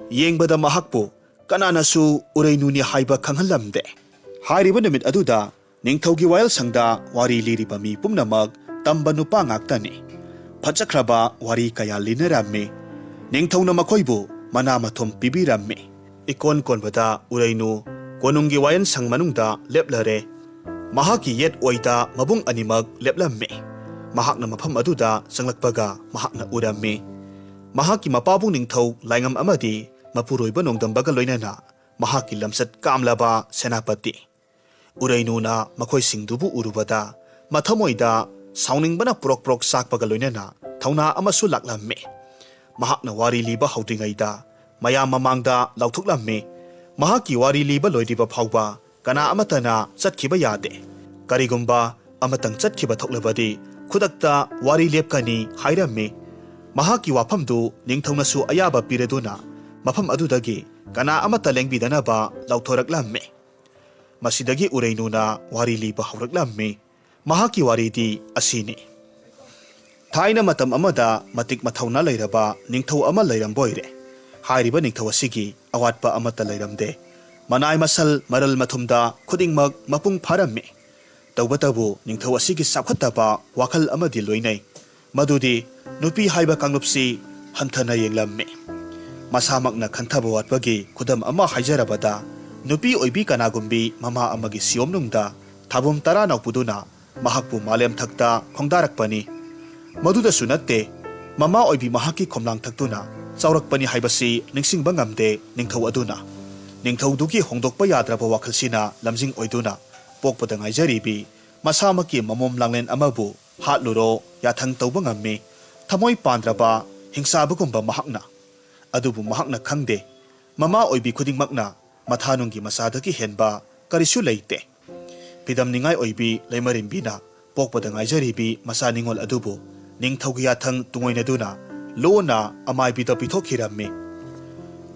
ꯌꯦꯡꯕꯗ ꯃꯍꯥꯛꯄꯨ ꯀꯅꯥꯅꯁꯨ ꯎꯔꯩꯅꯨꯅꯤ ꯍꯥꯏꯕ ꯈꯪꯍꯜꯂꯝꯗꯦ꯫ ꯍꯥꯏꯔꯤꯕ ꯅꯨꯃꯤꯠ ꯑꯗꯨꯗ ꯅꯤꯡꯊꯧꯒꯤ ꯋꯥꯌꯦꯜꯁꯪꯗ ꯋꯥꯔꯤ ꯂꯤꯔꯤꯕ ꯃꯤ ꯄꯨꯝꯅꯃꯛ ꯇꯝꯕ ꯅꯨꯄꯥ ꯉꯥꯛꯇꯅꯤ꯫ ꯐꯖꯈ꯭ꯔꯕ ꯋꯥꯔꯤ ꯀꯌꯥ ꯂꯤꯅꯔꯝꯃꯤ꯫ ꯅꯤꯡꯊꯧꯅ ꯃꯈꯣꯏꯕꯨ ꯃꯅꯥ ꯃꯊꯨꯝ ꯄꯤꯕꯤꯔꯝꯃꯤ꯫ ꯏꯀꯣꯟ ꯀꯣꯟꯕꯗ ꯎꯔꯩꯅꯨ ꯀꯣꯅꯨꯡꯒꯤ ꯋꯥꯌꯦꯜꯁꯪ ꯃꯅꯨꯡꯗ ꯂꯦꯞꯂꯔꯦ꯫ ꯃꯍꯥꯛꯀꯤ ꯌꯦꯠ ꯑꯣꯏꯗ ꯃꯕꯨꯡ ꯑꯅꯤꯃꯛ ꯂꯦꯞꯂꯝꯃꯤ꯫ ꯃꯍꯥꯛꯅ ꯃꯐꯝ ꯑꯗꯨꯗ ꯆꯪꯂꯛꯄꯒ ꯃꯍꯥꯛꯅ ꯎꯔꯝꯃꯤ꯫ ꯃꯍꯥꯛꯀꯤ ꯃꯄꯥꯕꯨꯡ ꯅꯤꯡꯊꯧ ꯂꯥꯏꯉꯝ ꯑꯃꯗꯤ ꯃꯄꯨꯔꯣꯏꯕ ꯅꯣꯡꯗꯝꯕꯒ ꯂꯣꯏꯅꯅ ꯃꯍꯥꯛꯀꯤ ꯂꯝꯆꯠ ꯀꯥꯝꯂꯕ ꯁꯦꯅꯥꯄꯇꯤ꯫ ꯎꯔꯩꯅꯨꯅ ꯃꯈꯣꯏꯁꯤꯡꯗꯨꯕꯨ ꯎꯔꯨꯕꯗ ꯃꯊꯃꯣꯏꯗ ꯁꯥꯎꯅꯤꯡꯕꯅ ꯄ꯭ꯔꯣꯛ ꯄ꯭ꯔꯣꯛ ꯆꯥꯛꯄꯒ ꯂꯣꯏꯅꯅ ꯊꯧꯅꯥ ꯑꯃꯁꯨ ꯂꯥꯛꯂꯝꯃꯤ꯫ ꯃꯍꯥꯛꯅ ꯋꯥꯔꯤ ꯂꯤꯕ ꯍꯧꯗ꯭ꯔꯤꯉꯩꯗ ꯃꯌꯥꯝ ꯃꯃꯥꯡꯗ ꯂꯥꯎꯊꯣꯛꯂꯝꯃꯤ꯫ ꯃꯍꯥꯛꯀꯤ ꯋꯥꯔꯤ ꯂꯤꯕ ꯂꯣꯏꯗ꯭ꯔꯤꯕ ꯐꯥꯎꯕ ꯀꯅꯥ ꯑꯃꯠꯇꯅ ꯆꯠꯈꯤꯕ ꯌꯥꯗꯦ꯫ ꯀꯔꯤꯒꯨꯝꯕ ꯑꯃꯇꯪ ꯆꯠꯈꯤꯕ ꯊꯣꯛꯂꯕꯗꯤ ꯈꯨꯗꯛꯇ ꯋꯥꯔꯤ ꯂꯦꯞꯀꯅꯤ ꯍꯥꯏꯔꯝꯃꯤ꯫ ꯃꯍꯥꯛꯀꯤ ꯋꯥꯐꯝꯗꯨ ꯅꯤꯡꯊꯧꯅꯁꯨ ꯑꯌꯥꯕ ꯄꯤꯔꯗꯨꯅ ꯃꯐꯝ ꯑꯗꯨꯗꯒꯤ ꯀꯅꯥ ꯑꯃꯠꯇ ꯂꯦꯡꯕꯤꯗꯅꯕ ꯂꯥꯎꯊꯣꯔꯛꯂꯝꯃꯤ꯫ ꯃꯁꯤꯗꯒꯤ ꯎꯔꯩꯅꯨꯅ ꯋꯥꯔꯤ ꯂꯤꯕ ꯍꯧꯔꯛꯂꯝꯃꯤ꯫ ꯃꯍꯥꯛꯀꯤ ꯋꯥꯔꯤꯗꯤ ꯑꯁꯤꯅꯤ꯫ ꯊꯥꯏꯅ ꯃꯇꯝ ꯑꯃꯗ ꯃꯇꯤꯛ ꯃꯊꯧꯅꯥ ꯂꯩꯔꯕ ꯅꯤꯡꯊꯧ ꯑꯃ ꯂꯩꯔꯝꯕ ꯑꯣꯏꯔꯦ꯫ ꯍꯥꯏꯔꯤꯕ ꯅꯤꯡꯊꯧ ꯑꯁꯤꯒꯤ ꯑꯋꯥꯠꯄ ꯑꯃꯠꯇ ꯂꯩꯔꯝꯗꯦ꯫ ꯃꯅꯥꯏ ꯃꯁꯜ ꯃꯔꯜ ꯃꯊꯨꯝꯗ ꯈꯨꯗꯤꯡꯃꯛ ꯃꯄꯨꯡ ꯐꯥꯔꯝꯃꯤ꯫ ꯇꯧꯕꯇꯕꯨ ꯅꯤꯡꯊꯧ ꯑꯁꯤꯒꯤ ꯆꯥꯎꯈꯠꯇꯕ ꯋꯥꯈꯜ ꯑꯃꯗꯤ ꯂꯣꯏꯅꯩ꯫ ꯃꯗꯨꯗꯤ ꯅꯨꯄꯤ ꯍꯥꯏꯕ ꯀꯥꯡꯂꯨꯞꯁꯤ ꯍꯟꯊꯅ ꯌꯦꯡꯂꯝꯃꯤ꯫ ꯃꯁꯥꯃꯛꯅ ꯈꯟꯊꯕ ꯋꯥꯠꯄꯒꯤ ꯈꯨꯗꯝ ꯑꯃ ꯍꯥꯏꯖꯔꯕꯗ, ꯅꯨꯄꯤ ꯑꯣꯏꯕꯤ ꯀꯅꯥꯒꯨꯝꯕꯤ ꯃꯃꯥ ꯑꯃꯒꯤ ꯁꯤꯌꯣꯝꯅꯨꯡꯗ ꯊꯥꯕꯨꯝ ꯇꯔꯥ ꯅꯧꯄꯨꯗꯨꯅ ꯃꯍꯥꯛꯄꯨ ꯃꯥꯂꯦꯝ ꯊꯛꯇ ꯈꯣꯡꯗꯥꯔꯛꯄꯅꯤ꯫ ꯃꯗꯨꯗꯁꯨ ꯅꯠꯇꯦ, ꯃꯃꯥ ꯑꯣꯏꯕꯤ ꯃꯍꯥꯛꯀꯤ ꯈꯣꯝꯂꯥꯡ ꯊꯛꯇꯨꯅ ꯆꯥꯎꯔꯛꯄꯅꯤ ꯍꯥꯏꯕꯁꯤ ꯅꯤꯡꯁꯤꯡꯕ ꯉꯝꯗꯦ ꯅꯤꯡꯊꯧ ꯑꯗꯨꯅ꯫ ꯅꯤꯡꯊꯧꯗꯨꯒꯤ ꯍꯣꯡꯗꯣꯛꯄ ꯌꯥꯗ꯭ꯔꯕ ꯋꯥꯈꯜꯁꯤꯅ ꯂꯝꯖꯤꯡ ꯑꯣꯏꯗꯨꯅ ꯄꯣꯛꯄꯗ ꯉꯥꯏꯖꯔꯤꯕꯤ ꯃꯁꯥꯃꯛꯀꯤ ꯃꯃꯣꯝ ꯂꯥꯡꯂꯦꯟ ꯑꯃꯕꯨ ꯍꯥꯠꯂꯨꯔꯣ ꯌꯥꯊꯪ ꯇꯧꯕ ꯉꯝꯃꯤ꯫ ꯊꯃꯣꯏ ꯄꯥꯟꯗ꯭ꯔꯕ ꯍꯤꯡꯆꯥꯕꯒꯨꯝꯕ ꯃꯍꯥꯛꯅ꯫ ꯑꯗꯨꯕꯨ ꯃꯍꯥꯛꯅ ꯈꯪꯗꯦ, ꯃꯃꯥ ꯑꯣꯏꯕꯤ ꯈꯨꯗꯤꯡꯃꯛꯅ ꯃꯊꯥꯅꯨꯡꯒꯤ ꯃꯆꯥꯗꯒꯤ ꯍꯦꯟꯕ ꯀꯔꯤꯁꯨ ꯂꯩꯇꯦ꯫ ꯐꯤꯗꯝꯅꯤꯡꯉꯥꯏ ꯑꯣꯏꯕꯤ ꯂꯩꯃꯔꯦꯝꯕꯤꯅ ꯄꯣꯛꯄꯗ ꯉꯥꯏꯖꯔꯤꯕꯤ ꯃꯆꯥ ꯅꯤꯉꯣꯜ ꯑꯗꯨꯕꯨ ꯅꯤꯡꯊꯧꯒꯤ ꯌꯥꯊꯪ ꯇꯨꯡꯑꯣꯏꯅꯗꯨꯅ ꯂꯣꯟꯅ ꯑꯃꯥꯏꯕꯤꯗ ꯄꯤꯊꯣꯛꯈꯤꯔꯝꯃꯤ꯫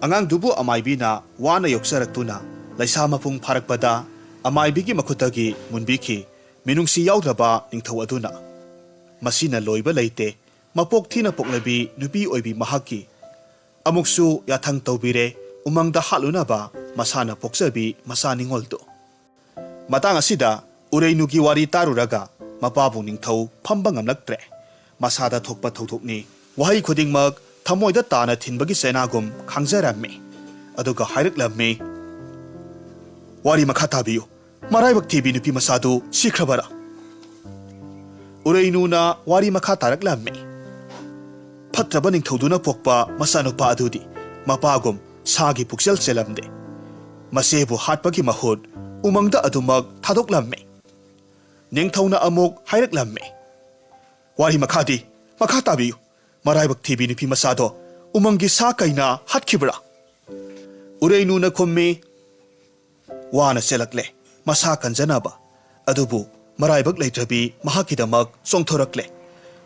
ꯑꯉꯥꯡꯗꯨꯕꯨ ꯑꯃꯥꯏꯕꯤꯅ ꯋꯥꯅ ꯌꯣꯛꯆꯔꯛꯇꯨꯅ ꯂꯩꯁꯥ ꯃꯄꯨꯡ ꯐꯥꯔꯛꯄꯗ ꯑꯃꯥꯏꯕꯤꯒꯤ ꯃꯈꯨꯠꯇꯒꯤ ꯃꯨꯟꯕꯤꯈꯤ ꯃꯤꯅꯨꯡꯁꯤ ꯌꯥꯎꯗ꯭ꯔꯕ ꯅꯤꯡꯊꯧ ꯑꯗꯨꯅ꯫ ꯃꯁꯤꯅ ꯂꯣꯏꯕ ꯂꯩꯇꯦ꯫ ꯃꯄꯣꯛ ꯊꯤꯅ ꯄꯣꯛꯂꯕꯤ ꯅꯨꯄꯤ ꯑꯣꯏꯕꯤ ꯃꯍꯥꯛꯀꯤ ꯑꯃꯨꯛꯁꯨ ꯌꯥꯊꯪ ꯇꯧꯕꯤꯔꯦ, ꯎꯃꯪꯗ ꯍꯥꯠꯂꯨꯅꯕ ꯃꯁꯥꯅ ꯄꯣꯛꯆꯕꯤ ꯃꯆꯥ ꯅꯤꯡꯉꯣꯜꯗꯨ꯫ ꯃꯇꯥꯡ ꯑꯁꯤꯗ ꯎꯔꯩꯅꯨꯒꯤ ꯋꯥꯔꯤ ꯇꯥꯔꯨꯔꯒ ꯃꯄꯥꯕꯨ ꯅꯤꯡꯊꯧ ꯐꯝꯕ ꯉꯝꯂꯛꯇ꯭ꯔꯦ꯫ ꯃꯁꯥꯗ ꯊꯣꯛꯄ ꯊꯧꯗꯣꯛꯅꯤ꯫ ꯋꯥꯍꯩ ꯈꯨꯗꯤꯡꯃꯛ ꯊꯃꯣꯏꯗ ꯇꯥꯅ ꯊꯤꯟꯕꯒꯤ ꯆꯩꯅꯥꯒꯨꯝ ꯈꯥꯡꯖꯔꯝꯃꯤ꯫ ꯑꯗꯨꯒ ꯍꯥꯏꯔꯛꯂꯝꯃꯤ, "ꯋꯥꯔꯤ ꯃꯈꯥ ꯇꯥꯕꯤꯌꯨ꯫ ꯃꯔꯥꯏꯕꯛ ꯊꯤꯕꯤ ꯅꯨꯄꯤ ꯃꯆꯥꯗꯨ ꯁꯤꯈ꯭ꯔꯕꯔꯥ?" ꯎꯔꯩꯅꯨꯅ ꯋꯥꯔꯤ ꯃꯈꯥ ꯇꯥꯔꯛꯂꯝꯃꯤ꯫ ꯐꯠꯇ꯭ꯔꯕ ꯅꯤꯡꯊꯧꯗꯨꯅ ꯄꯣꯛꯄ ꯃꯆꯥꯅꯨꯄꯥ ꯑꯗꯨꯗꯤ ꯃꯄꯥꯒꯨꯝ ꯁꯥꯒꯤ ꯄꯨꯛꯆꯦꯜ ꯆꯦꯜꯂꯝꯗꯦ꯫ ꯃꯆꯦꯕꯨ ꯍꯥꯠꯄꯒꯤ ꯃꯍꯨꯠ ꯎꯃꯪꯗ ꯑꯗꯨꯃꯛ ꯊꯥꯗꯣꯛꯂꯝꯃꯤ꯫ ꯅꯤꯡꯊꯧꯅ ꯑꯃꯨꯛ ꯍꯥꯏꯔꯛꯂꯝꯃꯤ, "ꯋꯥꯔꯤ ꯃꯈꯥꯗꯤ, ꯃꯈꯥ ꯇꯥꯕꯤꯌꯨ꯫ ꯃꯔꯥꯏꯕꯛ ꯊꯤꯕꯤ ꯅꯨꯄꯤ ꯃꯆꯥꯗꯣ ꯎꯃꯪꯒꯤ ꯁꯥ ꯀꯩꯅ ꯍꯥꯠꯈꯤꯕ꯭ꯔꯥ?" ꯎꯔꯩꯅꯨꯅ ꯈꯨꯝꯃꯤ, "ꯋꯥꯅ ꯆꯦꯜꯂꯛꯂꯦ, ꯃꯁꯥ ꯀꯟꯖꯅꯕ꯫ ꯑꯗꯨꯕꯨ ꯃꯔꯥꯏꯕꯛ ꯂꯩꯇ꯭ꯔꯕꯤ ꯃꯍꯥꯛꯀꯤꯗꯃꯛ ꯆꯣꯡꯊꯣꯔꯛꯂꯦ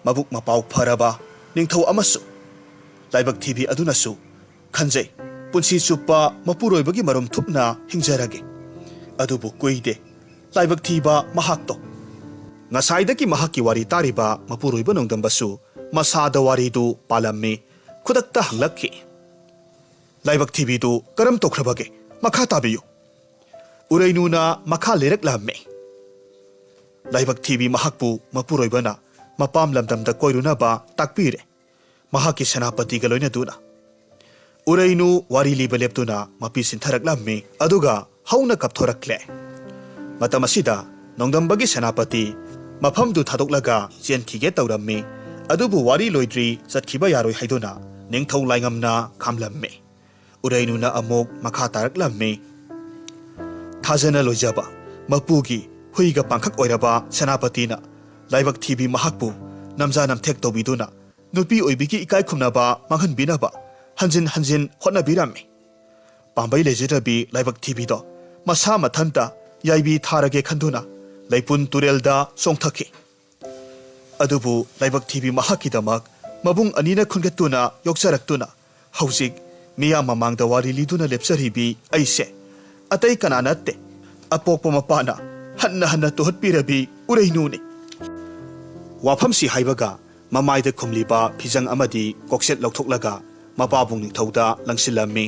ꯃꯕꯨꯛ ꯃꯄꯥꯎ ꯐꯔꯕ ꯅꯤꯡꯊꯧ ꯑꯃꯁꯨ꯫" ꯂꯥꯏꯕꯛ ꯊꯤꯕꯤ ꯑꯗꯨꯅꯁꯨ ꯈꯟꯖꯩ, "ꯄꯨꯟꯁꯤ ꯆꯨꯞꯄ ꯃꯄꯨꯔꯣꯏꯕꯒꯤ ꯃꯔꯨꯝ ꯊꯨꯞꯅ ꯍꯤꯡꯖꯔꯒꯦ꯫" ꯑꯗꯨꯕꯨ ꯀꯨꯏꯗꯦ꯫ ꯂꯥꯏꯕꯛ ꯊꯤꯕ ꯃꯍꯥꯛꯇꯣ꯫ ꯉꯁꯥꯏꯗꯒꯤ ꯃꯍꯥꯛꯀꯤ ꯋꯥꯔꯤ ꯇꯥꯔꯤꯕ ꯃꯄꯨꯔꯣꯏꯕ ꯅꯣꯡꯗꯝꯕꯁꯨ ꯃꯁꯥꯗ ꯋꯥꯔꯤꯗꯨ ꯄꯥꯜꯂꯝꯃꯤ꯫ ꯈꯨꯗꯛꯇ ꯍꯪꯂꯛꯈꯤ, "ꯂꯥꯏꯕꯛ ꯊꯤꯕꯤꯗꯨ ꯀꯔꯝ ꯇꯧꯈ꯭ꯔꯕꯒꯦ? ꯃꯈꯥ ꯇꯥꯕꯤꯌꯨ꯫" ꯎꯔꯩꯅꯨꯅ ꯃꯈꯥ ꯂꯤꯔꯛꯂꯝꯃꯤ꯫ ꯂꯥꯏꯕꯛ ꯊꯤꯕꯤ ꯃꯍꯥꯛꯄꯨ ꯃꯄꯨꯔꯣꯏꯕꯅ ꯃꯄꯥꯝ ꯂꯝꯗꯝꯗ ꯀꯣꯏꯔꯨꯅꯕ ꯇꯥꯛꯄꯤꯔꯦ, ꯃꯍꯥꯛꯀꯤ ꯁꯦꯅꯥꯄꯇꯤꯒ ꯂꯣꯏꯅꯗꯨꯅ꯫ ꯎꯔꯩꯅꯨ ꯋꯥꯔꯤ ꯂꯤꯕ ꯂꯦꯞꯇꯨꯅ ꯃꯄꯤ ꯁꯤꯟꯊꯔꯛꯂꯝꯃꯤ, ꯑꯗꯨꯒ ꯍꯧꯅ ꯀꯞꯊꯣꯔꯛꯂꯦ꯫ ꯃꯇꯝ ꯑꯁꯤꯗ ꯅꯣꯡꯗꯝꯕꯒꯤ ꯁꯦꯅꯥꯄꯇꯤ ꯃꯐꯝꯗꯨ ꯊꯥꯗꯣꯛꯂꯒ ꯆꯦꯟꯈꯤꯒꯦ ꯇꯧꯔꯝꯃꯤ, ꯑꯗꯨꯕꯨ ꯋꯥꯔꯤ ꯂꯣꯏꯗ꯭ꯔꯤ, ꯆꯠꯈꯤꯕ ꯌꯥꯔꯣꯏ ꯍꯥꯏꯗꯨꯅ ꯅꯤꯡꯊꯧ ꯂꯥꯏꯉꯝꯅ ꯈꯥꯝꯂꯝꯃꯤ꯫ ꯎꯔꯩꯅꯨꯅ ꯑꯃꯨꯛ ꯃꯈꯥ ꯇꯥꯔꯛꯂꯝꯃꯤ꯫ ꯊꯥꯖꯅ ꯂꯣꯏꯖꯕ ꯃꯄꯨꯒꯤ ꯍꯨꯏꯒ ꯄꯥꯡꯈꯛ ꯑꯣꯏꯔꯕ ꯁꯦꯅꯥꯄꯇꯤꯅ ꯂꯥꯏꯕꯛ ꯊꯤꯕꯤ ꯃꯍꯥꯛꯄꯨ ꯅꯝꯖꯥ ꯅꯝꯊꯦꯛ ꯇꯧꯕꯤꯗꯨꯅ ꯅꯨꯄꯤ ꯑꯣꯏꯕꯤꯒꯤ ꯏꯀꯥꯏ ꯈꯨꯝꯅꯕ ꯃꯥꯡꯍꯟꯕꯤꯅꯕ ꯍꯟꯖꯤꯟ ꯍꯟꯖꯤꯟ ꯍꯣꯠꯅꯕꯤꯔꯝꯃꯤ꯫ ꯄꯥꯝꯕꯩ ꯂꯩꯖꯗ꯭ꯔꯕꯤ ꯂꯥꯏꯕꯛ ꯊꯤꯕꯤꯗꯣ ꯃꯁꯥ ꯃꯊꯟꯇ ꯌꯥꯏꯕꯤ ꯊꯥꯔꯒꯦ ꯈꯟꯗꯨꯅ ꯂꯩꯄꯨꯟ ꯇꯨꯔꯦꯜꯗ ꯆꯣꯡꯊꯈꯤ꯫ ꯑꯗꯨꯕꯨ ꯂꯥꯏꯕꯛ ꯊꯤꯕꯤ ꯃꯍꯥꯛꯀꯤꯗꯃꯛ ꯃꯕꯨꯡ ꯑꯅꯤꯅ ꯈꯨꯟꯒꯠꯇꯨꯅ ꯌꯣꯛꯆꯔꯛꯇꯨꯅ ꯍꯧꯖꯤꯛ ꯃꯤꯌꯥꯝ ꯃꯃꯥꯡꯗ ꯋꯥꯔꯤ ꯂꯤꯗꯨꯅ ꯂꯦꯞꯆꯔꯤꯕꯤ ꯑꯩꯁꯦ ꯑꯇꯩ ꯀꯅꯥ ꯅꯠꯇꯦ, ꯑꯄꯣꯛꯄ ꯃꯄꯥꯅ ꯍꯟꯅ ꯍꯟꯅ ꯇꯨꯍꯠꯄꯤꯔꯕꯤ ꯎꯔꯩꯅꯨꯅꯤ꯫ ꯋꯥꯐꯝꯁꯤ ꯍꯥꯏꯕꯒ ꯃꯃꯥꯏꯗ ꯈꯨꯝꯂꯤꯕ ꯐꯤꯖꯪ ꯑꯃꯗꯤ ꯀꯣꯛꯁꯦꯠ ꯂꯧꯊꯣꯛꯂꯒ ꯃꯄꯥꯕꯨꯡ ꯅꯤꯡꯊꯧꯗ ꯂꯪꯁꯤꯜꯂꯝꯃꯤ꯫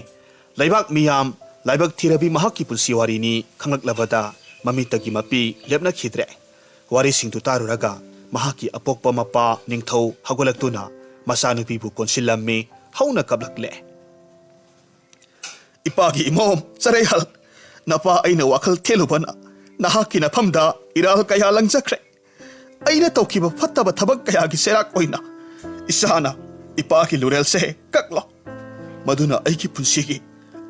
ꯂꯩꯕꯥꯛ ꯃꯤꯌꯥꯝ ꯂꯥꯏꯕꯛ ꯊꯤꯔꯕꯤ ꯃꯍꯥꯛꯀꯤ ꯄꯨꯟꯁꯤ ꯋꯥꯔꯤꯅꯤ ꯈꯪꯂꯛꯂꯕꯗ ꯃꯃꯤꯠꯇꯒꯤ ꯃꯄꯤ ꯂꯦꯞꯅꯈꯤꯗ꯭ꯔꯦ꯫ ꯋꯥꯔꯤꯁꯤꯡꯗꯨ ꯇꯥꯔꯨꯔꯒ ꯃꯍꯥꯛꯀꯤ ꯑꯄꯣꯛꯄ ꯃꯄꯥ ꯅꯤꯡꯊꯧ ꯍꯧꯒꯠꯂꯛꯇꯨꯅ ꯃꯆꯥꯅꯨꯄꯤꯕꯨ ꯀꯣꯟꯁꯤꯜꯂꯝꯃꯤ꯫ ꯍꯧꯅ ꯀꯞꯂꯛꯂꯦ꯫ "ꯏꯄꯥꯒꯤ ꯏꯃꯣꯝ ꯆꯔꯩꯍꯜ, ꯅꯄꯥ ꯑꯩꯅ ꯋꯥꯈꯜ ꯊꯦꯜꯂꯨꯕꯅ ꯅꯍꯥꯛꯀꯤ ꯅꯐꯝꯗ ꯏꯔꯥꯜ ꯀꯌꯥ ꯂꯪꯖꯈ꯭ꯔꯦ꯫ ꯑꯩꯅ ꯇꯧꯈꯤꯕ ꯐꯠꯇꯕ ꯊꯕꯛ ꯀꯌꯥꯒꯤ ꯆꯩꯔꯥꯛ ꯑꯣꯏꯅ ꯏꯁꯥꯅ ꯏꯄꯥꯒꯤ ꯂꯨꯔꯦꯜꯁꯦ ꯀꯛꯂꯣ꯫ ꯃꯗꯨꯅ ꯑꯩꯒꯤ ꯄꯨꯟꯁꯤꯒꯤ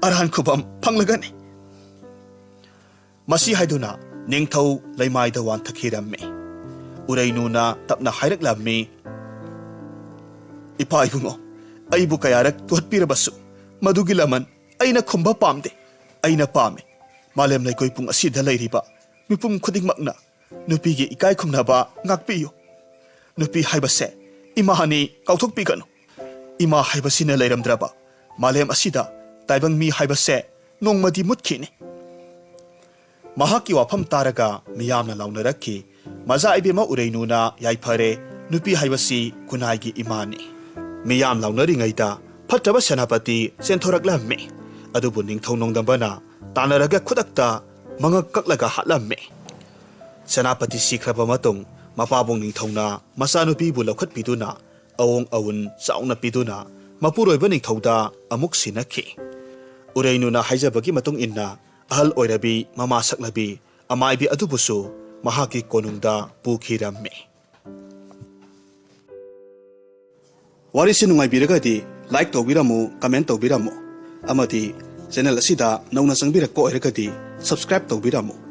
ꯑꯔꯥꯟ ꯈꯨꯕꯝ ꯐꯪꯂꯒꯅꯤ"꯫ ꯃꯁꯤ ꯍꯥꯏꯗꯨꯅ ꯅꯤꯡꯊꯧ ꯂꯩꯃꯥꯏꯗ ꯋꯥꯟꯊꯈꯤꯔꯝꯃꯤ꯫ ꯎꯔꯩꯅꯨꯅ ꯇꯞꯅ ꯍꯥꯏꯔꯛꯂꯝꯃꯤ, "ꯏꯄꯥ ꯏꯕꯨꯡꯉꯣ, ꯑꯩꯕꯨ ꯀꯌꯥꯔꯛ ꯇꯨꯍꯠꯄꯤꯔꯕꯁꯨ ꯃꯗꯨꯒꯤ ꯂꯃꯟ ꯑꯩꯅ ꯈꯨꯝꯕ ꯄꯥꯝꯗꯦ꯫ ꯑꯩꯅ ꯄꯥꯝꯃꯤ ꯃꯥꯂꯦꯝ ꯂꯩꯀꯣꯏ ꯄꯨꯡ ꯑꯁꯤꯗ ꯂꯩꯔꯤꯕ ꯃꯤꯄꯨꯝ ꯈꯨꯗꯤꯡꯃꯛꯅ ꯅꯨꯄꯤꯒꯤ ꯏꯀꯥꯏ ꯈꯨꯝꯅꯕ ꯉꯥꯛꯄꯤꯌꯨ꯫ ꯅꯨꯄꯤ ꯍꯥꯏꯕꯁꯦ ꯏꯃꯥꯅꯤ ꯀꯥꯎꯊꯣꯛꯄꯤꯒꯅꯨ꯫ ꯏꯃꯥ ꯍꯥꯏꯕꯁꯤꯅ ꯂꯩꯔꯝꯗ꯭ꯔꯕ ꯃꯥꯂꯦꯝ ꯑꯁꯤꯗ ꯇꯥꯏꯕꯪ ꯃꯤ ꯍꯥꯏꯕꯁꯦ ꯅꯣꯡꯃꯗꯤ ꯃꯨꯠꯈꯤꯅꯤ"꯫ ꯃꯍꯥꯛꯀꯤ ꯋꯥꯐꯝ ꯇꯥꯔꯒ ꯃꯤꯌꯥꯝꯅ ꯂꯥꯎꯅꯔꯛꯈꯤ꯫ ꯃꯆꯥ ꯏꯕꯦꯝꯃ ꯎꯔꯩꯅꯨꯅ ꯌꯥꯏꯐꯔꯦ, ꯅꯨꯄꯤ ꯍꯥꯏꯕꯁꯤ ꯈꯨꯟꯅꯥꯏꯒꯤ ꯏꯃꯥꯅꯤ꯫ ꯃꯤꯌꯥꯝ ꯂꯥꯎꯅꯔꯤꯉꯩꯗ ꯐꯠꯇꯕ ꯁꯦꯅꯥꯄꯇꯤ ꯆꯦꯟꯊꯣꯔꯛꯂꯝꯃꯤ꯫ ꯑꯗꯨꯕꯨ ꯅꯤꯡꯊꯧ ꯅꯣꯡꯗꯝꯕꯅ ꯇꯥꯟꯅꯔꯒ ꯈꯨꯗꯛꯇ ꯃꯉꯛ ꯀꯛꯂꯒ ꯍꯥꯠꯂꯝꯃꯤ꯫ ꯁꯦꯅꯥꯄꯇꯤ ꯁꯤꯈ꯭ꯔꯕ ꯃꯇꯨꯡ ꯃꯄꯥꯕꯨꯡ ꯅꯤꯡꯊꯧꯅ ꯃꯆꯥꯅꯨꯄꯤꯕꯨ ꯂꯧꯈꯠꯄꯤꯗꯨꯅ ꯑꯑꯣꯡ ꯑꯎꯟ ꯆꯥꯎꯅ ꯄꯤꯗꯨꯅ ꯃꯄꯨꯔꯣꯏꯕ ꯅꯤꯡꯊꯧꯗ ꯑꯃꯨꯛ ꯁꯤꯟꯅꯈꯤ꯫ ꯎꯔꯩꯅꯨꯅ ꯍꯥꯏꯖꯕꯒꯤ ꯃꯇꯨꯡ ꯏꯟꯅ ꯑꯍꯜ ꯑꯣꯏꯔꯕꯤ ꯃꯃꯥ ꯁꯛꯂꯕꯤ ꯑꯃꯥꯏꯕꯤ ꯑꯗꯨꯕꯨꯁꯨ ꯃꯍꯥꯛꯀꯤ ꯀꯣꯅꯨꯡꯗ ꯄꯨꯈꯤꯔꯝꯃꯤ꯫ ꯋꯥꯔꯤꯁꯤ ꯅꯨꯡꯉꯥꯏꯕꯤꯔꯒꯗꯤ like ꯇꯧꯕꯤꯔꯝꯃꯨ, comment ꯇꯧꯕꯤꯔꯝꯃꯨ, ꯑꯃꯗꯤ channel ꯑꯁꯤꯗ ꯅꯧꯅ ꯆꯪꯕꯤꯔꯛꯄ ꯑꯣꯏꯔꯒꯗꯤ subscribe ꯇꯧꯕꯤꯔꯝꯃꯨ꯫